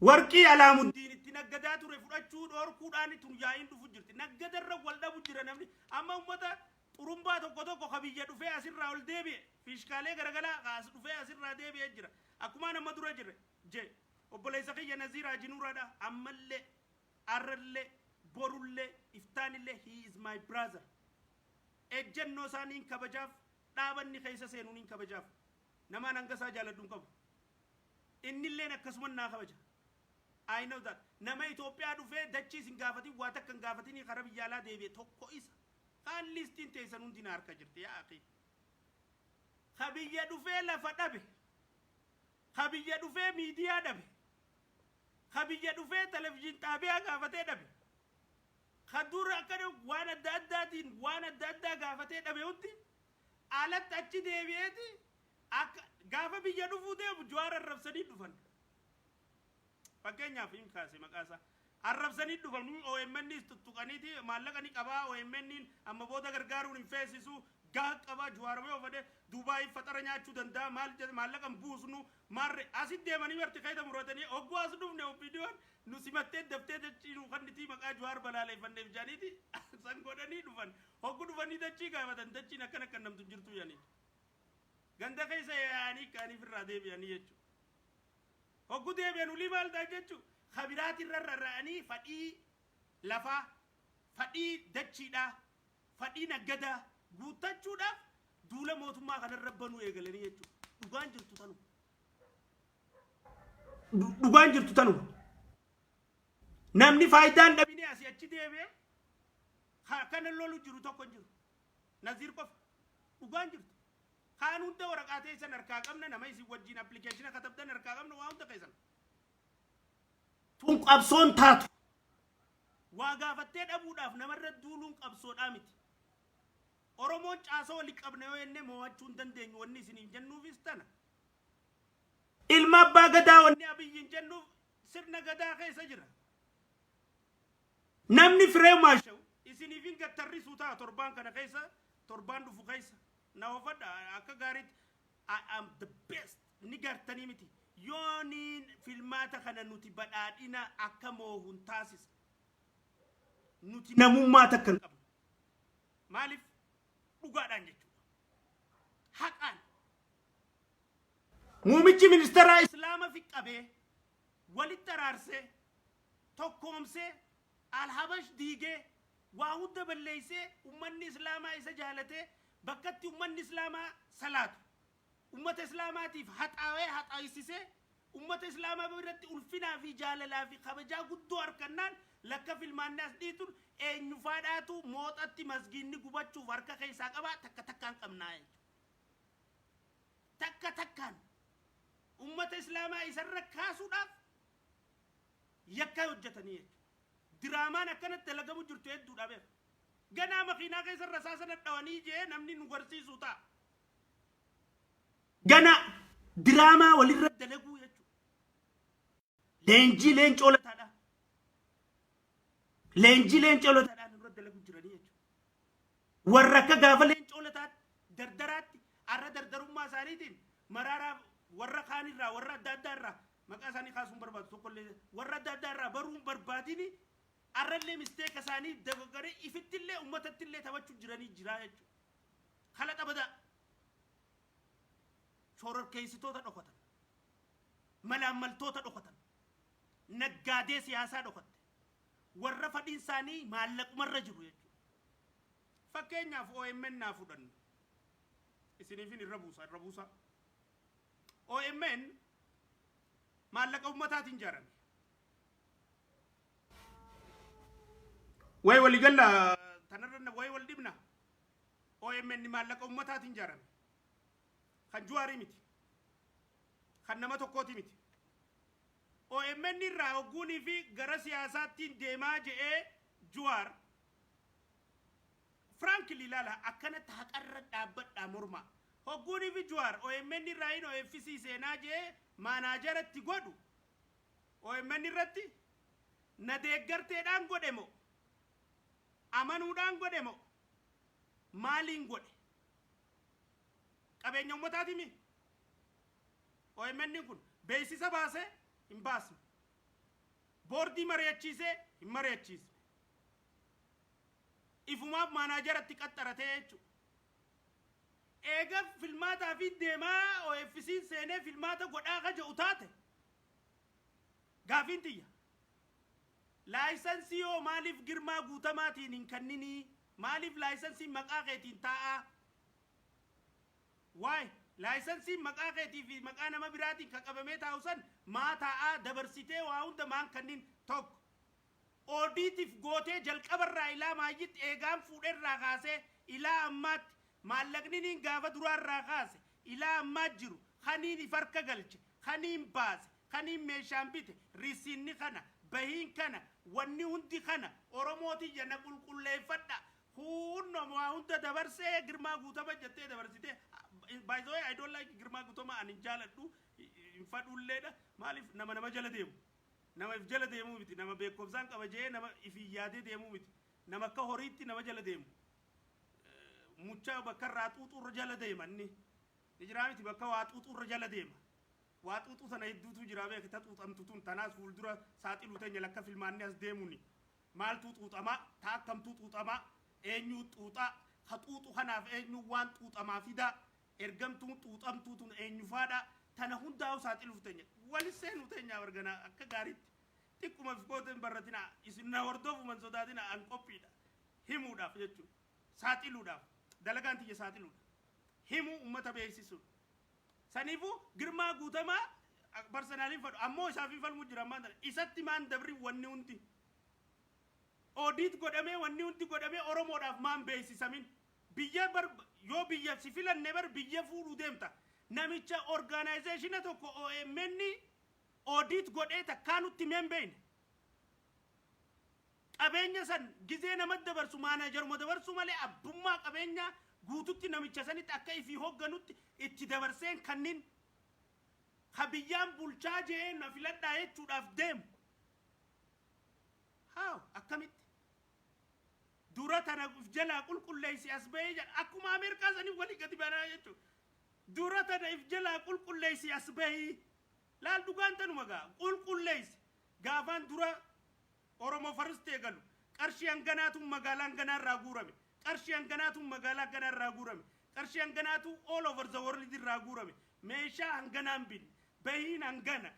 warqii Alaamuddiin itti naggadaa ture fudhachuu dhoorkuudhaan tun yaa'iin dhufu jirti. Naggadarra wal dhabu jira namni. Amma uummata xurumbaa tokko tokko ka biyya dhufee asirraa ol deebi'e, fiishkaalee garagalaa ka as dhufee asirraa deebi'ee jira. Akkuma nama dura jire je obboleessa kiyya Naziir Hajinuuraadha, ammallee, arrallee, borullee, iftaanillee he is my brother. Ejjennoo isaaniin kabajaaf, dhaabanni keessa seenuun kabajaaf. Namaan hanga isaa jaaladhu hin qabu. Innilleen akkasuma naa kabaja. I know that. Nama Itoophiyaa dhufee dachii isin gaafatin, waa takka hin gaafatinii karaa biyya alaa deebi'e tokko isa. Kaan listiin teessan hundi na harka jirti, yaa akhi. Ka biyya dhufee lafa dhabe. Ka biyya dhufee miidiyaa dhabe. Ka biyya dhufee televizyiin xaabiyaa gaafatee dhabe. Ka dura akka waan adda addaatiin waan adda addaa gaafatee dhabe hundi alatti achi deebi'eeti akka gaafa biyya dhufuu deemu Jawaar arrabsanii dhufan. Fakkeenyaaf hin kaase maqaa isaa. Arrabsanii dhufanii OMNs tuttuqaniiti maallaqa ni qabaa, OMN amma booda gargaaruun hin feesisu, gaha qabaa, Jawaar yoo fedhe Dubaay faxara nyaachuu danda'a, maal maallaqa hin buusnu maarre asit deemanii marti keessa muratanii hogguu as dhufne OPDOn nu simattee daftee dachii nu kannitii maqaa Jawaar balaaleeffanneef jedhaniiti san godhanii dhufan. Hogguu dhufanii dachii gaafatan, dachiin akkana kan namtu hin jirtu jedhanii. Ganda keessa yaa'anii kaaniif irraa deebi'anii jechuudha. Hogguu deebi'an ulii maal ta'a jechuudha. Kabiraatirra rarra'anii fadhii lafaa, fadhii dachiidhaa, fadhii naggadaa guuttachuudhaaf duula mootummaa kanarra banuu eegalanii jechuudha. Dhugaan jirtu tanuma. Dhugaan jirtu tanuma. Namni faayidaan dhabinee asii achi deebi'ee kana lolu jiru tokko hin jiru. Naziir qofa. Dhugaan jirtu. Kaan hunda waraqaa teessan harkaa qabna, nama isin wajjin application katabdan harkaa qabna, waa hunda keessan. Tun qabsoon taatu. Waa gaafattee dhabuudhaaf namarra duuluun qabsoodhaa miti. Oromoon caasoo walii qabna yoo jenne mo'achuu hin dandeenyu, wanni isiniin jennuufis tana. Ilma abbaa gadaa wanni Abiyyiin jennuuf sirna gadaa keessa jira. Namni firee maashawu isiniif hin gattarrisuu ta'a torbaan kana keessa, torbaan dhufu keessa. Na hofadha akka gaariitti, I am the best ni gartanii miti. Yooniin filmaata kana nuti badhaadhina akka moohun taasisa. Nuti namummaa takka hin qabnu. Maaliif? Dhugaadhaan jechuudha. Haqaan. Muumichi ministeeraa Islaama fi qabee walitti araarsee, tokkoomsee, Alhabash diigee, waa hunda balleessee, ummanni Islaamaa isa jaalatee, bakkatti ummanni Islaamaa salaatu ummata Islaamaatiif haxaawee haxaayisisee, ummata Islaamaa biratti ulfinaa fi jaalalaa fi kabajaa guddoo harkannaan lakka filmaanni as dhiitun eenyufaadhaatu mooxatti masgiinni gubachuuf harka keessaa qabaa, takka takkaan qabnaa jechuudha. Takka takkaan ummata Islaamaa isarra kaasuudhaaf yakka hojjetanii jechuudha. Diraamaan akkanatti dalagamu jirtu hedduudha beeku. Ganaa makiinaa keessa rasaasa dhadhawanii jee namni nu garsiisu ta'a. Gana diraamaa walirra dalaguu jechuudha. Leenjii leencoo lataadha. Leenjii leencoo lataadhaan nurra dalaguu jiranii jechuudha. Warra akka gaafa leencoo lataatti dardaraatti har'a dardarummaa isaaniitiin maraaraa warra kaanirraa, warra adda addaa irraa maqaa isaanii kaasuun barbaadu tokkollee, warra adda addaa irraa baruun barbaadini har'allee mistake isaanii dogogoree ifittillee uummatattillee taphachuu jiranii jira jechuudha. Kalaxa badaa. Shororkeessitoota dhokatan. Malaammaltoota dhokatan. Naggaadee siyaasaa dhokatte. Warra fadhiin isaanii maallaqumarra jiru jechuudha. Fakkeenyaaf OMN naa fudhannu. Isiniifin irra buusa, irra buusa. OMN maallaqa ummataatiin ijaarame. Wayi waligalla tanarra wayi wal dhibna. OMN maallaqa ummataatiin ijaarame. Kan Juwaarii miti. Kan nama tokkooti miti. OMN irraa hogguunii fi gara siyaasaattiin deemaa je'ee Juwaar, frankly ilaala, akkanatti haqarra dhaabbadhaa mormaa. Hogguunii fi Juwaar OMN irraa hin OFC seenaa je'ee manageratti godhu, OMN irratti na deeggarteedhaan godhe moo, amanuudhaan godhe moo, maaliin godhe? Qabeenya uummataati mi? OMN kun beeksisa baasee hin baasne. Boordii mari'achiisee hin mari'achiisne. Ifumaaf manageratti qaxxaratee jechuudha. Eega filmaataa fi deemaa OFC'n seenee filmaata godhaa ka jedhu taate, gaafiin tiyya. Licensii yoo maaliif Girmaa Guutamaatiin hin kenninii? Maaliif licensiin maqaa keetiin taa'aa? Waay, Laayisansiin maqaa keetii fi maqaa nama biraatiin kan qabamee taa'u san maa taa'aa dabarsitee waa hunda maan kanniin tokko. Oodiitiif gootee jalqabarraa ilaa maayyitti eegaan fuudherraa kaasee ilaa ammaatti maallaqni niin gaafa duraarraa kaase ilaa ammaa jiru kaniin if harka galche, kaniin baase, kaniin meeshaan bite, risiinni kana, bahiin kana, wanni hundi kana, Oromootiyya na qulqulleeffadha. Kunno waa hunda dabarsee Girmaa Guutama jettee dabarsitee. By the way, I don't like Girmaa Guutama. Ani hin jaaladhu, hin fadhulleedha. Maaliif? Nama jala deemu. Nama if jala deemuu miti. Nama beekumsaan qaba jee nama ifin yaadee deemuu miti. Nama akka horiitti nama jala deemu. Muchaa bakka irraa xuuxuurra jala deema inni. Ni jiraa miti, bakka waa xuuxuurra jala deema. Waa xuuxuu sana hedduutu jira beekta, xuuxamtu tun tanaas fuuldura saaxiluu teenya lakka filmaanni as deemuuni. Maaltu xuuxamaa? Taa akkamtuu xuuxamaa? Eenyuu xuuxaa? Ka xuuxu kanaaf eenyu waan xuuxamaa fidaa? Ergamtuun xuuxamtuu tun eenyufaadha? Tana hundaa'u saaxiluuf teenya. Wali seenuu teenya argana akka gaariitti. Xiqquma if goote hin barratina. Isin na hordofuman sodaatina, an qophiidha. Himuudhaaf jechuudha. Saaxiluudhaaf. Dalagaan tiyya saaxiluudha. Himuu, uummata beeksisuudha. Saniifuu Girmaa Guutamaa personally fadhu ammoo isaaf hin falmu jira ammaan tana. Isatti maan dabri wanni hundi? Audit godhamee, wanni hundi godhamee, Oromoodhaaf maan beeksisamin? Biyya bar yoo biyya si filanne bar biyya fuudhuu deemta. Namicha organization tokko OMN audit godhee takkaa nutti himee hin beekne. Qabeenya san gizee namatti dabarsu maanajaruma dabarsuu malee abbummaa qabeenyaa guututti namicha sanitti akka ifii hoogganutti itti dabarseen kannin ka biyyaan bulchaa jee na filadhaa jechuudhaaf deemu. Haa, akkamitti? Dura tana if jalaa qulqulleessi as bahee jedha. Akkuma Ameerikaa sanii walii gadi banaa jechuudha. Dura tana if jalaa qulqulleessi as bahii. Laal, dhugaan tanuma gaa qulqulleessi. Gaafaan dura Oromo First eegalu qarshii hanganaatu magaalaa hanganaa irraa guurame. Qarshii hanganaatu magaalaa hanganaa irraa guurame. Qarshii hanganaatu all over the world irraa guurame. Meeshaa hanganaan binne. Bahiin hangana.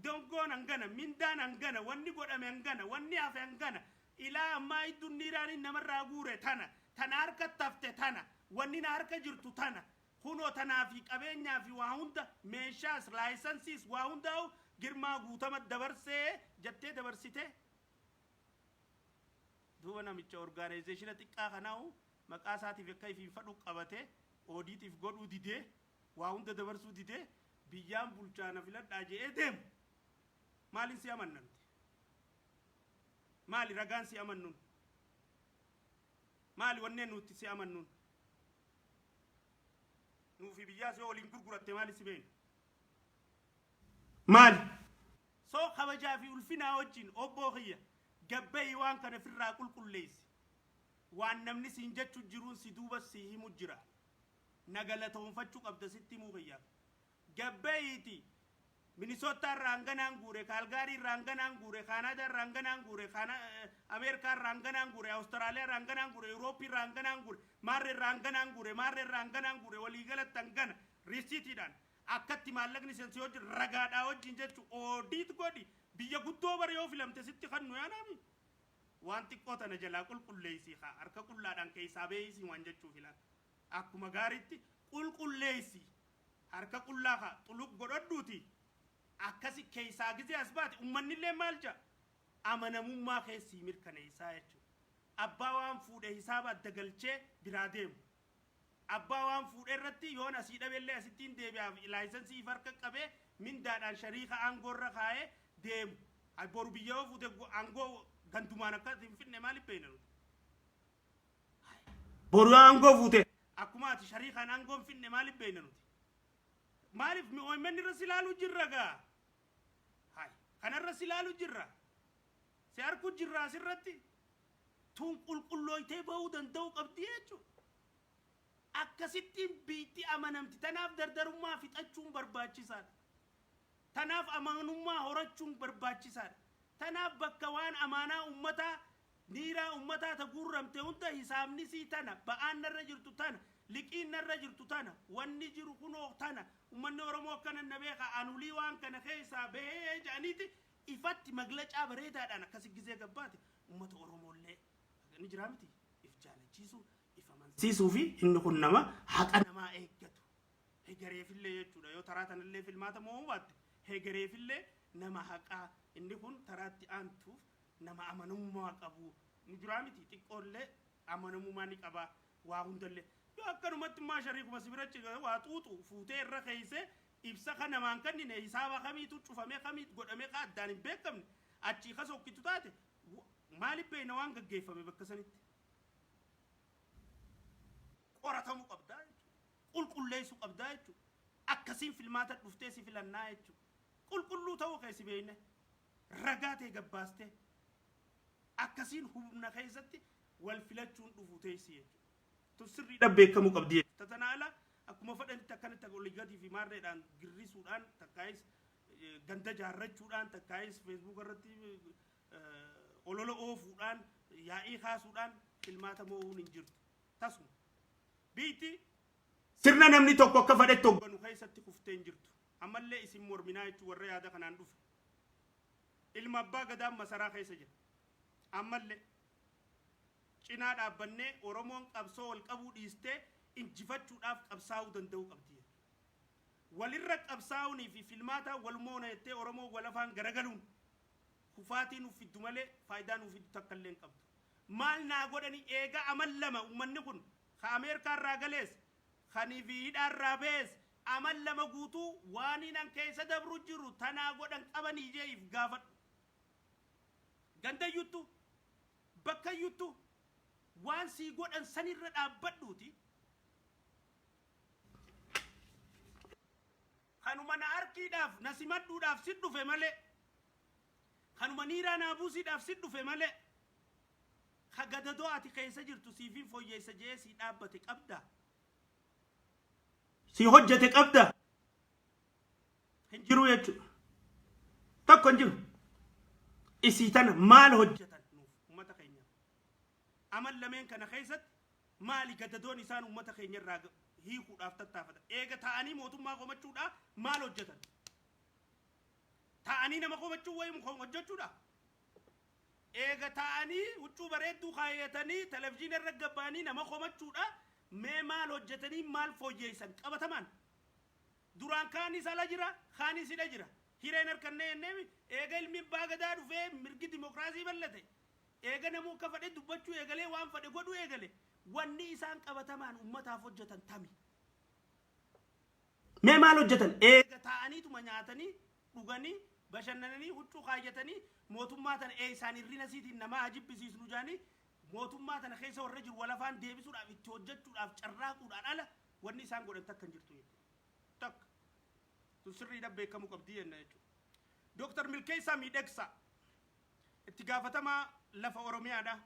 Dongoon hangana. Mindaan hangana. Wanni godhame hangana. Wanni hafe hangana. Ilaa ammaa idduun niiraaniin namarraa guure tana. Tana harka tafte tana. Wanni na harka jirtu tana. Kunoo tanaa fi qabeenyaa fi waa hunda, meeshaas laayisansiis waa hundaa'u Girmaa Guutama dabarsee jettee dabarsite. Duuba namicha organization xiqqaa kanaa'u maqaa isaatiif akka ifiin fadhu qabate oodiitiif godhuu didee, waa hunda dabarsuu didee, biyyaan bulchaa na filadhaa je'ee deemu. Maaliin si amanna nuti? Maali ragaan si amannuun? Maali wanneen nuti si amannuun? Nuufi biyyaas yoo waliin gurguratte maali si beekna? Maali? Soo kabajaa fi ulfinaa wajjin, obboo kiyya, gabbayi waan kana firraa qulqulleessi. Waan namni siin jechu jiruun si duuba si himu jira. Na galatoonfachuu qabda sitti himuu kiyyaaf. Gabbayiiti Minisootaa irraa hanganaan guure, Kaalgaarii irraa hanganaan guure, Kaanaadaa irraa hanganaan guure, Ameerikaa irraa hanganaan guure, Awustiraaliyaa irraa hanganaan guure, Yurooppii irraa hanganaan guure, Maarree irraa hanganaan guure, Maarree irraa hanganaan guure, waliigalatti hangana riisiitiidhaan akkatti maallaqni seensi wajjin ragaadhaa wajjin jechu audit godhi. Biyya guddoo bara yoo filamte sitti kannu yaanaami. Waan xiqqoo tana jalaa qulqulleessii haa harka qullaadhaan keessaa beeyisii waan jechuu filan. Akkuma gaariitti qulqulleessi, harka qullaa haa xuluq godhadhuuti akkasi keessaa gizee as baate ummannillee maal ja'a, amanamummaa keessii mirkaneessaa jechuudha. Abbaa waan fuudhe hisaaba adda galchee biraa deemu. Abbaa waan fuudhe irratti yoon asii dhabellee asittiin deebi'aaf laayisansii if harka qabee mindaadhaan shariika aangoo irra kaa'ee deemu. Boru biyya yoo fuute aangoo gandumaan akka hin finne maaliif beekna nuti? Boru yoo aangoo fuute akkuma ati shariikaan aangoo hin finne maaliif beekna nuti? Maaliif OMN irra si ilaaluu jirra gaa? Hai, kanarra si ilaaluu jirra. Si harku jirra asirratti. Tun qulqullooytee bahuu danda'uu qabdi jechuudha. Akkasittiin biitti amanamti. Tanaaf dardarummaa fixachuun barbaachisaadha. Tanaaf amanummaa horachuun barbaachisaadha. Tanaaf bakka waan amaanaa uummataa, niiraa uummataa ta guurramte hunda hisaabni sii tana, ba'aan narra jirtu tana, liqiin narra jirtu tana, wanni jiru kunoo tana, uummanni Oromoo akkana na beeka, anulii waan kana keessaa bahee jedhaniiti ifatti maglacaa bareedaadhaan akkasi gizee gabbaate uummata Oromoollee ni jiraa miti, if jaalachiisuu, if amansiisuu fi inni kun nama haqa namaa eeggatu. Hegereefillee jechuudha. Yoo taraa tanallee filmaata mo'uu baatte, hegereefillee nama haqaa, inni kun taraatti aantuuf nama amanamummaa qabu nu jiraa miti, xiqqoollee amanamummaa ni qaba. Waa hundallee yoo akkanumatti immoo shariikuma si bira waa xuuxu fuutee irra keeysee ibsa kan namaan kennine, hisaaba kamiitu cufamee, kamii godhamee, ka addaan hin beekamne achii ka sokkitu taate, maaliif beekna waan gaggeeffame bakka sanitti? Qoratamuu qabdaa jechuudha. Qulqulleessuu qabdaa jechuudha. Akkasiin filmaata dhuftee si filannaa jechuudha. Qulqulluu ta'uu keessi beekne, ragaa ta'e gabbaastee, akkasiin humna keessatti wal filachuun dhufu teessi jechuudha. Tun sirriidhaan beekamuu qabdi jechuudha. Tana ala akkuma fedhanitti akkanatti olii gadii fi maarreedhaan girrisuudhaan, takkaayis ganda jaarrachuudhaan, takkaayis Facebook irratti olola oofuudhaan, yaa'ii kaasuudhaan filmaata moo'uun hin jirtu. Tasuma. Biitti sirna namni tokko akka fedhetti hogganu keessatti kuftee hin jirtu. Ammallee isin morminaa jechuun warra yaada kanaan dhufe. Ilma abbaa gadaa masaraa keessa jira. Ammallee cinaa dhaabbannee Oromoon qabsoo wal qabuu dhiistee injifachuudhaaf qabsaa'uu danda'uu qabdi jechuudha. Walirra qabsaa'uunii fi filmaataa wal moona jettee Oromoo wal afaan garagaluun kufaatii nuuf fiddu malee faayidaa nuuf fiddu takka illee hin qabdu. Maal naa godhani? Eega amal lama uummanni kun ka Ameerikaa irraa galees kanii fi hidhaa irraa ba'es amal 2 guutuu waan hinan keessa dabru jiru tanaa godhan qabanii je'iif gaafadhu. Gandayyuttu, bakkayyuttu, waan sii godhan sanirra dhaabbadhuuti. Kanuma na arkiidhaaf na simadhuudhaaf si dhufe malee, kanuma niiraa naa buusiidhaaf si dhufe malee, ka gadadoo ati keessa jirtu siifin fooyyeessa je'ee sii dhaabbate qabda? Sii hojjete qabda? Hin jiru jechuudha. Tokko hin jiru. Isii tana maal hojjetan nuuf, uummata keenyaaf? Amal lameen kana keessatti maali gadadoon isaan uummata keenya irraa hiikuudhaaf tattaafatan? Eega taa'anii mootummaa komachuudhaa maal hojjetan? Taa'anii nama komachuu wayii hojjechuudha? Eega taa'anii huccuu bareedduu kaayyatanii televizyiina irra gabbaanii nama komachuudha, mee maal hojjetanii, maal fooyyeessan qabatamaan? Duraan kaanis ala jira, kaanis hidha jira. Hireen harkannee jenneemi. Eega ilmi abbaa gadaa dhufee mirgi dimokiraasii bal'ate, eega namuu akka fedhe dubbachuu eegalee, waan fedhe godhuu eegale, wanni isaan qabatamaan ummataaf hojjetan tami? Mee maal hojjetan? Eega taa'aniituma nyaatanii, dhuganii, bashannananii, huccuu kaayyatanii, mootummaa tana eessaan hirrina isiitiin namaa haa jibbisiisnu jedhanii mootummaa tana keessa warra jiru walafaan deebisuudhaaf itti hojjechuudhaaf carraaquudhaan ala wanni isaan godhan takka hin jirtu jechuudha. Takka. Tun sirriidhaan beekamuu qabdii jenna jechuudha. Dooktar Milkeessaa Miidhagsaa itti gaafatamaa lafa Oromiyaadha.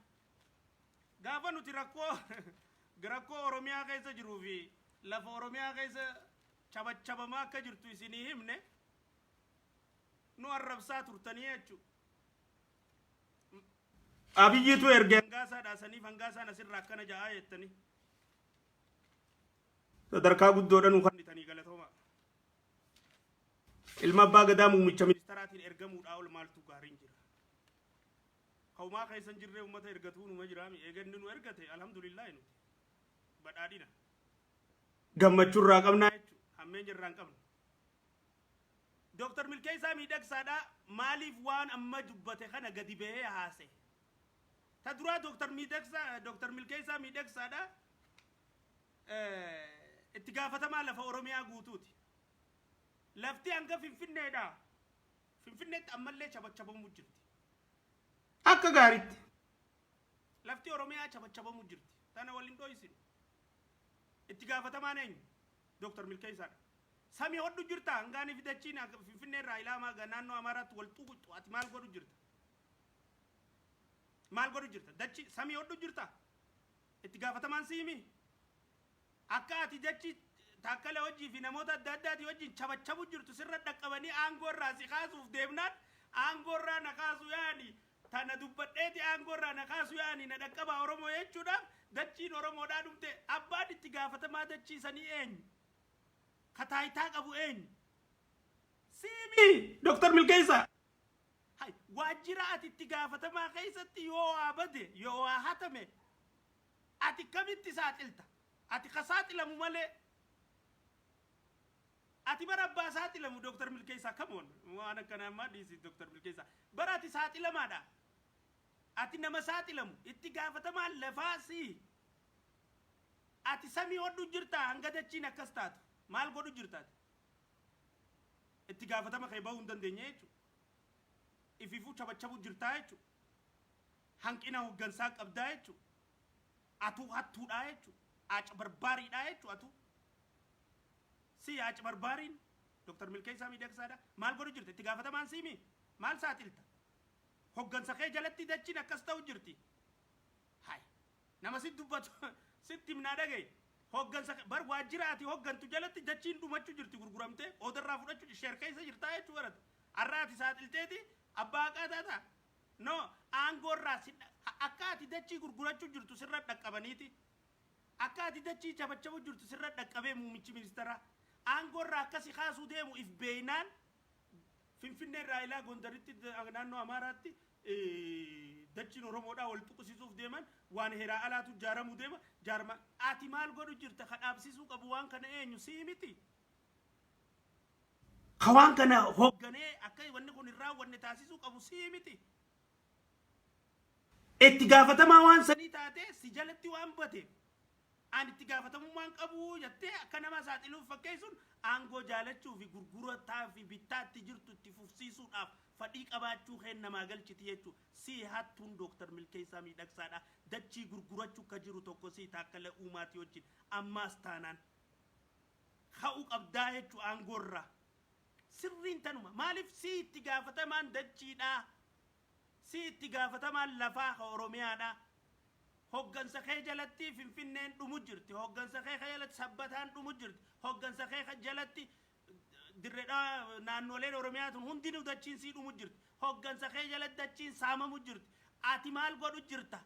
Gaafa nuti rakkoo Oromiyaa keessa jiruu fi lafa Oromiyaa keessa chabachabamaa akka jirtu isinii himne, nu arrabsaa turtanii jechuudha. Abiyyiitu erge hangaasaadha, saniif hangaasaan asirraa akkana ja'aa jettanii. Sadarkaa guddoodha nu kennitanii, galatooma. Ilma abbaa gadaa muummicha ministaraatiin ergamuudhaa ol maaltu gaariin jira? Kaumaa keessa hin jirree uummata ergatuu numa jiraami. Eega inni nu ergate, alhamdulillaahi, nuti badhaadhina. Gammachuu irraa qabnaa jechuudha. Hammeenya irraa hin qabnu. Dooktar Milkeessaa Miidhagsaadhaa maaliif waan amma dubbate kana gadi bahee haase? Ta duraa Dooktar Milkeessaa Miidhagsaadhaa itti gaafatamaa lafa Oromiyaa guutuuti. Lafti hanga Finfinneedha. Finfinneetti ammallee chabachabamuu jirti. Akka gaariitti. Lafti Oromiyaa chabachabamuu jirti. Tana waliin dho'isinu. Itti gaafatamaan eenyu? Dooktar Milkeessaadha. Samii hodhu jirta, hangaanii fidachiin Finfinnee irraa ilaamaa naannoo Amaaraatti wal xuqxu, ati maal godhu jirta? Maal godhu jirta? Dachi samii hodhu jirta? Itti gaafatamaan siimi? Akka ati dachi Taakkala hojii fi namoota adda addaatii wajjin chabachabu jirtu sirra dhaqqabanii aangoo irraa si kaasuuf deemnaan, aangoo irraa na kaasu yaani, tana dubbadheeti aangoo irraa na kaasu yaani, na dhaqqabaa Oromoo jechuudhaaf dachiin Oromoodhaa dhumte, abbaan itti gaafatamaa dachii sanii eenyu? Ka taayitaa qabu eenyu? Siimi, Dooktar Milkeessaa. Hay, waajjira ati itti gaafatamaa keessatti yoo waa bade, yoo waa hatame, ati kamitti saaxilta? Ati ka saaxilamu malee. Ati bara abbaa saaxilamu, Dooktar Milkeessaa, come on, waan akkana ammaa dhiisi. Dooktar Milkeessaa, bara ati saaxilamaadha. Ati nama saaxilamu, itti gaafatamaan lafaa si. Ati samii hodhu jirta. Hanga dachiin akkas taatu maal godhu jirtaati? Itti gaafatama kee bahuu hin dandeenye jechuudha. Ifiifuu chabachabu jirtaa jechuudha. Hanqina hooggansaa qabdaa jechuudha. Atuu hattuudhaa jechuudha. Aaca barbaariidhaa jechuudha atuu. Si aaca barbaariin Dooktar Milkeessaa Miidhagsaadha. Maal godhu jirta? Itti gaafatamaan siimi? Maal saaxilta? Hoggansa kee jalatti dachiin akkas ta'u jirti. Hay. Nama si dubbatu sitti himnaa, dhagaye. Hoggansa bar waajjira ati hoggantu jalatti dachiin dhumachuu jirti, gurguramtee oodarraa fudhachuu sheer keessa jirtaa jechuu barate. Har'a ati saaxilteeti abbaa haqaa taata. No, aangoorraa akka ati dachii gurgurachuu jirtu sirra dhaqqabaniiti. Akka ati dachii chabachabu jirtu sirra dhaqqabee muummichi ministeeraa. Aangoorraa akkasi kaasuu deemu if beeynaan Finfinnee irraa ilaa Gondaritti, naannoo Amaaraatti dachiin Oromoodhaa wal tuqisiisuuf deeman, waan heeraa alaatu ijaaramuu deema. Jaarma ati maal godhu jirta? Ka dhaabsisuu qabu waan kana eenyu? Sii miti? Ka waan kana hoogganee akka wanni kun hin raawwanne taasisuu qabu sii miti? Itti gaafatamaa waan sanii taatee si jalatti waan bateef ani itti gaafatamummaan qabu jettee akka nama saaxiluuf fakkeessuun aangoo jaalachuu fi gurgurataa fi bittaatti jirtu itti fufsiisuudhaaf fadhii qabaachuu keen namaa galchiti jechuudha. Si hattuun Dooktar Milkeessaa Miidhagsaadha. Dachii gurgurachuu ka jiru tokko si, Taakkala Uumaatii wajjin. Ammaas taanaan ka'uu qabdaa jechuu aangoorraa. Sirriin tanuma. Maaliif? Si itti gaafatamaan dachiidhaa. Si itti gaafatamaan lafaa ka Oromiyaadhaa. Hoggansa kee jalatti Finfinneen dhumu jirti. Hoggansa kee jalatti Sabbataan dhumu jirti. Hoggansa kee jalatti dirreedhaa naannoleen Oromiyaa tun hundinuu dachiin sii dhumu jirti. Hoggansa kee jalatti dachiin saamamu jirti. Ati maal godhu jirta?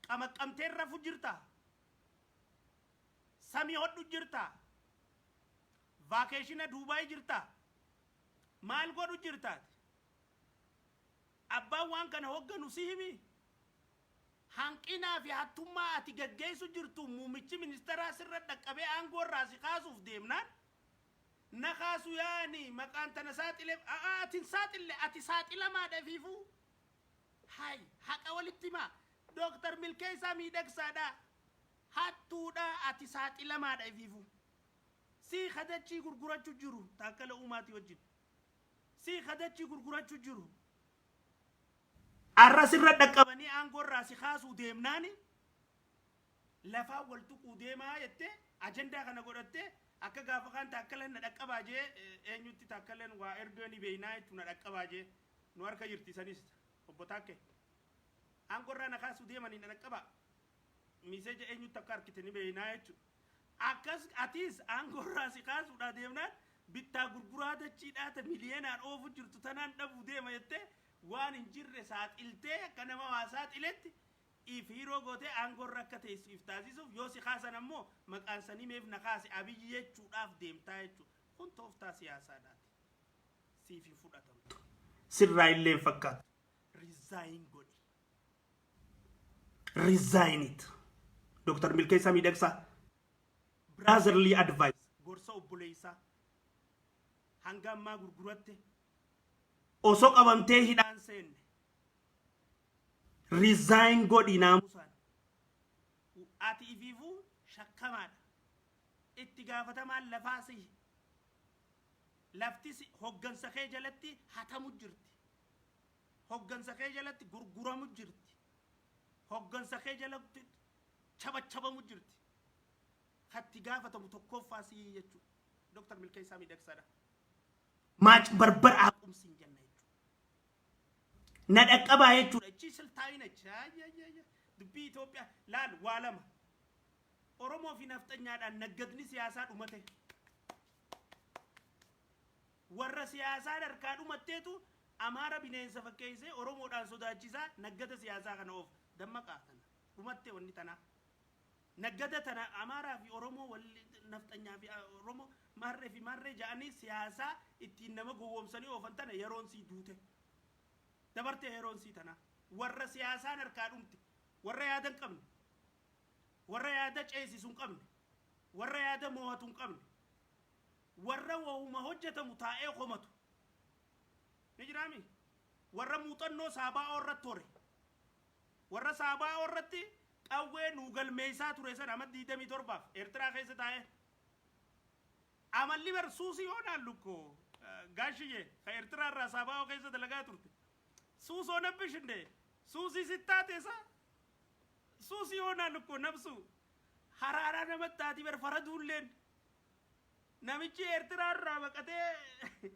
Qamaqqamtee rafu jirta? Samii hodhu jirta? Vacation Duubaay jirta? Maal godhu jirtaati? Abbaan waan kana hogganu si himi? Hanqinaa fi hattummaa ati gaggeessu jirtu muummichi ministeeraa sirra dhaqqabee aangoo irraa si kaasuuf deemnaan, na kaasu yaani maqaan tana saaxileef. Ati hin saaxille, ati saaxilamaadha fiifuu. Hay, haqa walitti himaa. Dooktar Milkeessaa Miidhagsaadha, hattuudha, ati saaxilamaadha ifiifuu. Sii kadachii gurgurachuu jiru Taakkala Uumaatii wajjin. Sii kadachii gurgurachuu jiru. Arra sirra dhaqqabanii aangoo irraa si kaasuu deemnaani lafaa wal tuquu deemaa jettee ajandaa kana godhattee akka gaafa kaan Taakkaleen na dhaqqabaa jee, eenyutti Taakkaleen waa ergee ni beeynaa jechuun, na dhaqqabaa jee nu harka jirti. Sanis obbo Taakke aangoo irraa na kaasuu deemanii na dhaqqabaa message eenyutti akka harkite ni beeynaa jechuudha. Akkas atiis aangoo irraa si kaasuudhaa deemnaan bittaa gurguraa dachiidhaa ta miliyeenaan oofu jirtu tanaan dhabuu deema jettee waan hin jirre saaxiltee akka nama waa saaxiletti if hiroo gootee aangoo irra akka teessu if taasisuuf, yoo si kaasan ammoo maqaan sanii meef na kaase Abiyyi jechuudhaaf deemtaa jechuudha. Kun tooftaa siyaasaadhaati. Siif hin fudhatamtu. Sirraa illee hin fakkaatu. Resign godhi. Resign it. Dr. Milkeessaa Miidhagsaa. Brotherly advice. Gorsa obboleessaa. Hanga ammaa gurguratte. Osoo qabamtee hidhaan seenne. Resign godhi naamusaan. Ati ifiifuu shakkamaadha. Itti gaafatamaan lafaa sihi. Lafti hoggansa kee jalatti hatamu jirti. Hoggansa kee jalatti gurguramu jirti. Hoggansa kee jalatti chabachabamu jirti. Katti gaafatamu tokkoffaa sii jechuudha. Dooktar Milkeessaa Miidhagsaadha. Maac barbar haqumsiin jenna jechuudha. Na dhaqqabaa jechuudha. Ichi siltaa'ina. Dubbii Itoophiyaa laal, waa lama. Oromoo fi nafxanyaadhaan naggadni siyaasaa dhumate. Warra siyaasaan harkaa dhumatteetu Amaara bineensa fakkeessee Oromoodhaan sodaachisaa naggada siyaasaa kana oof dammaqaa tana. Dhumatte wanni tanaa. Naggada tana Amaaraa fi Oromoo wal nafxanyaa fi Oromoo maarree fi maarree ja'anii siyaasaa ittiin nama gowwoomsanii oofan tana yeroon sii duute. Dabarte yeroon sii tanaa. Warra siyaasaan harkaa dhumte. Warra yaada hin qabne. Warra yaada ceesisu hin qabne. Warra yaada moohatu hin qabne. Warra wahuma hojjetamu taa'ee komatu ni jiraami. Warra muuxannoo Saabaa'oo irratti hore, warra Saabaa'oo irratti qawwee nuu galmeessaa ture sana amma 27f Eertiraa keessa taa'ee amalli bar suusii yoonaan lukko gaashiyye ka Eertiraa irraa Saabaa'oo keessa dalagaa turte suusoo nabbishinde suusii sittaate isa suusii yoonaan lukko nabsu haraaraa namatti taati bar faraduulleen. Namichi Eertiraa irraa baqatee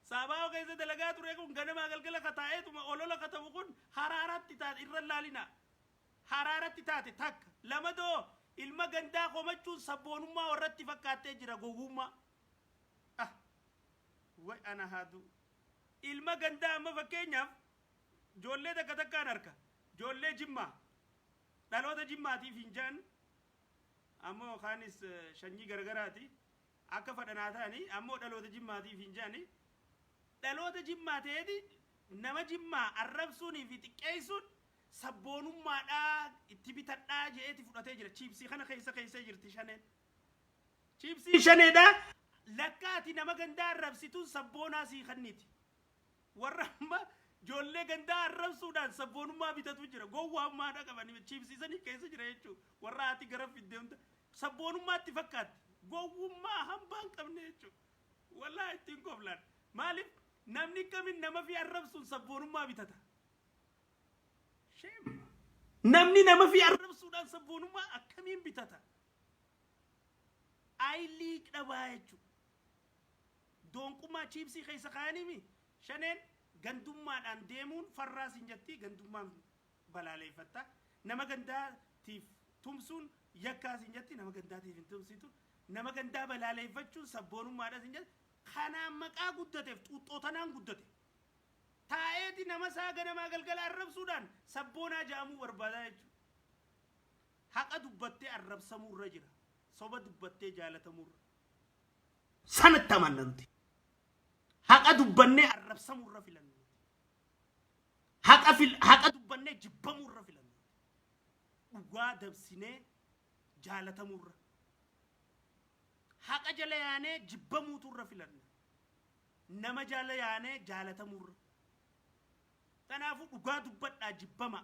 Saabaa'oo keessa dalagaa ture kun ganamaa galgala kataa'eetuma olola katabu kun haraaratti taate irra laalina. Haraaratti taate takka lama doo ilma gandaa komachuun sabboonummaa warratti fakkaattee jira gowwummaa. Ah, way ana haadu. Ilma gandaa amma fakkeenyaaf ijoollee takka takkaan harka ijoollee Jimmaa dhaloota Jimmaatiif hin jaan, ammoo kaanis shanyii garagaraati akka fadhanaa ta'anii, ammoo dhaloota Jimmaatiif hin jaani, dhaloota Jimmaa ta'eeti nama Jimmaa arrabsuunii fi xiqqeessuun sabboonummaadhaa itti bitadhaa je'eeti fudhatee jira. Chiipsii kana keessa keessee jirti shaneen. Chiipsii shaneedha. Lakkaati nama gandaa arrabsituun sabboonaa sii kanniiti. Warra amma ijoollee gandaa arrabsuudhaan sabboonummaa bitatu jira. Gowwaammaadha qabanii chiipsiisanii keessa jira jechuudha. Warra haati gara fiddee hunda sabboonummaatti fakkaatti. Gowwummaa hambaa hin qabne jechuudha. Wallaahi ittiin koflaan. Maaliif namni kamin nama fi arrabsuun sabboonummaa bitata? Shame. Namni nama fi arrabsuudhaan sabboonummaa akkamiin bitata? Aayilii dhabaa jechuudha. Doonqummaa chiipsii keessa kaa'aniimi shaneen gandummaadhaan deemuun farraas hin jetti, gandummaan balaaleeffatta. Nama gandaatiif tumsuun yakkaas hin jetti, nama gandaatiif hin tumsitu. Nama gandaa balaaleeffachuun sabboonummaadhaas hin jetti. Kanaan maqaa guddateef xuuxxoo tanaan guddate. Taa'eeti nama isaa ganamaa galgala arrabsuudhaan sabboonaa ja'amuu barbaadaa jechuudha. Haqa dubbattee arrabsamuurra jira. Soba dubbattee jaalatamurra. Sanatti amanna nuti. Haqa dubbannee arrabsamuurra filanna nuti. Haqa dubbannee jibbamuurra filanna nuti. Dhugaa dabsinee jaalatamurra. Haqa jala yaanee jibbamuuturra filanna. Nama jala yaanee jaalatamurra. Kanaafuu dhugaa dubbadhaa jibbama.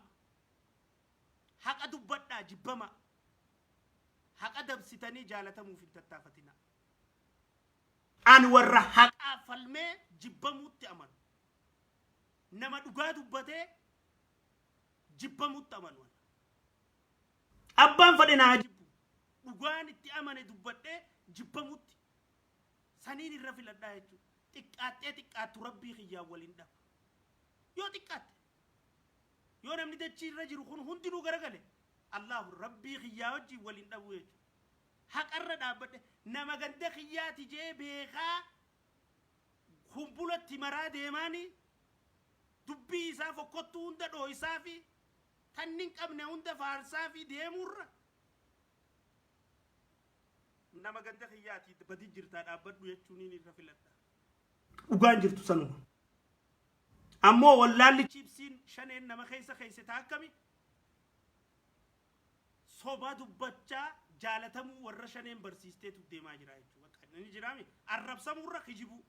Haqa dubbadhaa jibbama. Haqa dabsitanii jaalatamuuf hin tattaafatina. Ani warra haqaa falmee jibbamuutti amanu. Nama dhugaa dubbatee jibbamuutti amanu. Abbaan fedhe naa jibbu. Dhugaan itti amane dubbadhee jibbamutti. Saniin irra filadhaa jechuudha. Xiqqaattee xiqqaattu rabbii kiyyaan waliin dhaba. Yoo xiqqaatte. Yoo namni dachii irra jiru kun hundinuu garagale, Allahu rabbii kiyyaa wajjin waliin dhabuu jechuudha. Haqarra dhaabbadhe nama ganda kiyyaati jee beekaa kumbulatti maraa deemaanii dubbii isaa fokkottuu hunda dhooysaa fi tanni hin qabne hunda faarsaa fi deemuurra nama ganda kiyyaati badi jirtaa dhaabbadhu jechuun irra filadha. Dhugaan jirtu sanuma. Ammoo wallaalli chiipsiin shaneen nama keessa keesse taa akkami? Soba dubbachaa jaalatamuu warra shaneen barsiisteetu deemaa jira jechuudha. Bakka inni jiraami arrabsamuurra kijibuu.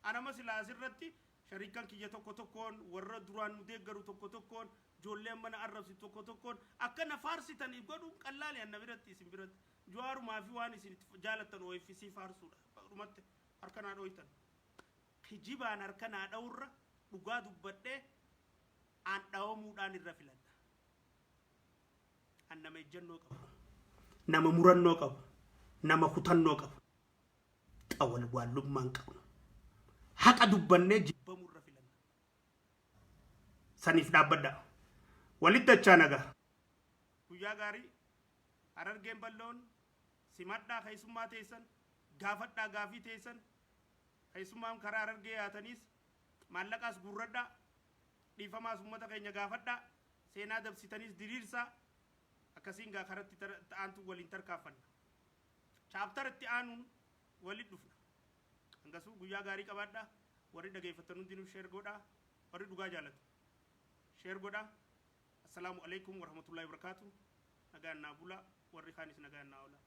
Anama silaa asirratti shariikan kiyya tokko tokkoon, warra duraan nu deeggaru tokko tokkoon, ijoollee mana arrabsitu tokko tokkoon akka na faarsitan godhuun qallaali anna biratti isin biratti. Jawaarumaa fi waan isin itti jaalattan OFC faarsuudha. Dhumatti harka naa dhooytan. Kijibaan harka naa dha'urra dhugaa dubbadhee aan dhawamuudhaan irra filadha. An nama ejjennoo qabu. Nama murannoo qabu. Nama kutannoo qabu. Xawalwaallummaan qabnu. Haqa dubbannee jibbamurra filanna. Saniif dhaabbadha. Walitti dachaa nagaa. Guyyaa gaarii. Harargeen bal'oon simadhaa, keessummaa teessan gaafadhaa, gaafii teessan keessummaan karaa Harargee yaataniis maallaqaas guurradhaa, dhiifamaas uummata keenya gaafadhaa, seenaa dabsitaniis diriirsaa. Akkasiin gaa karatti aantu waliin tarkaanfanna. Chapter itti aanuun walitti dhufna. Hangasuu guyyaa gaarii qabaadhaa. Warri dhageeffattan hundinuu share godhaa. Warri dhugaa jaalatu share godhaa. Assalaamu alaikum warahmatullahi wabarakaatu. Nagaan naa bulaa, warri kaanis nagaan naa oolaa.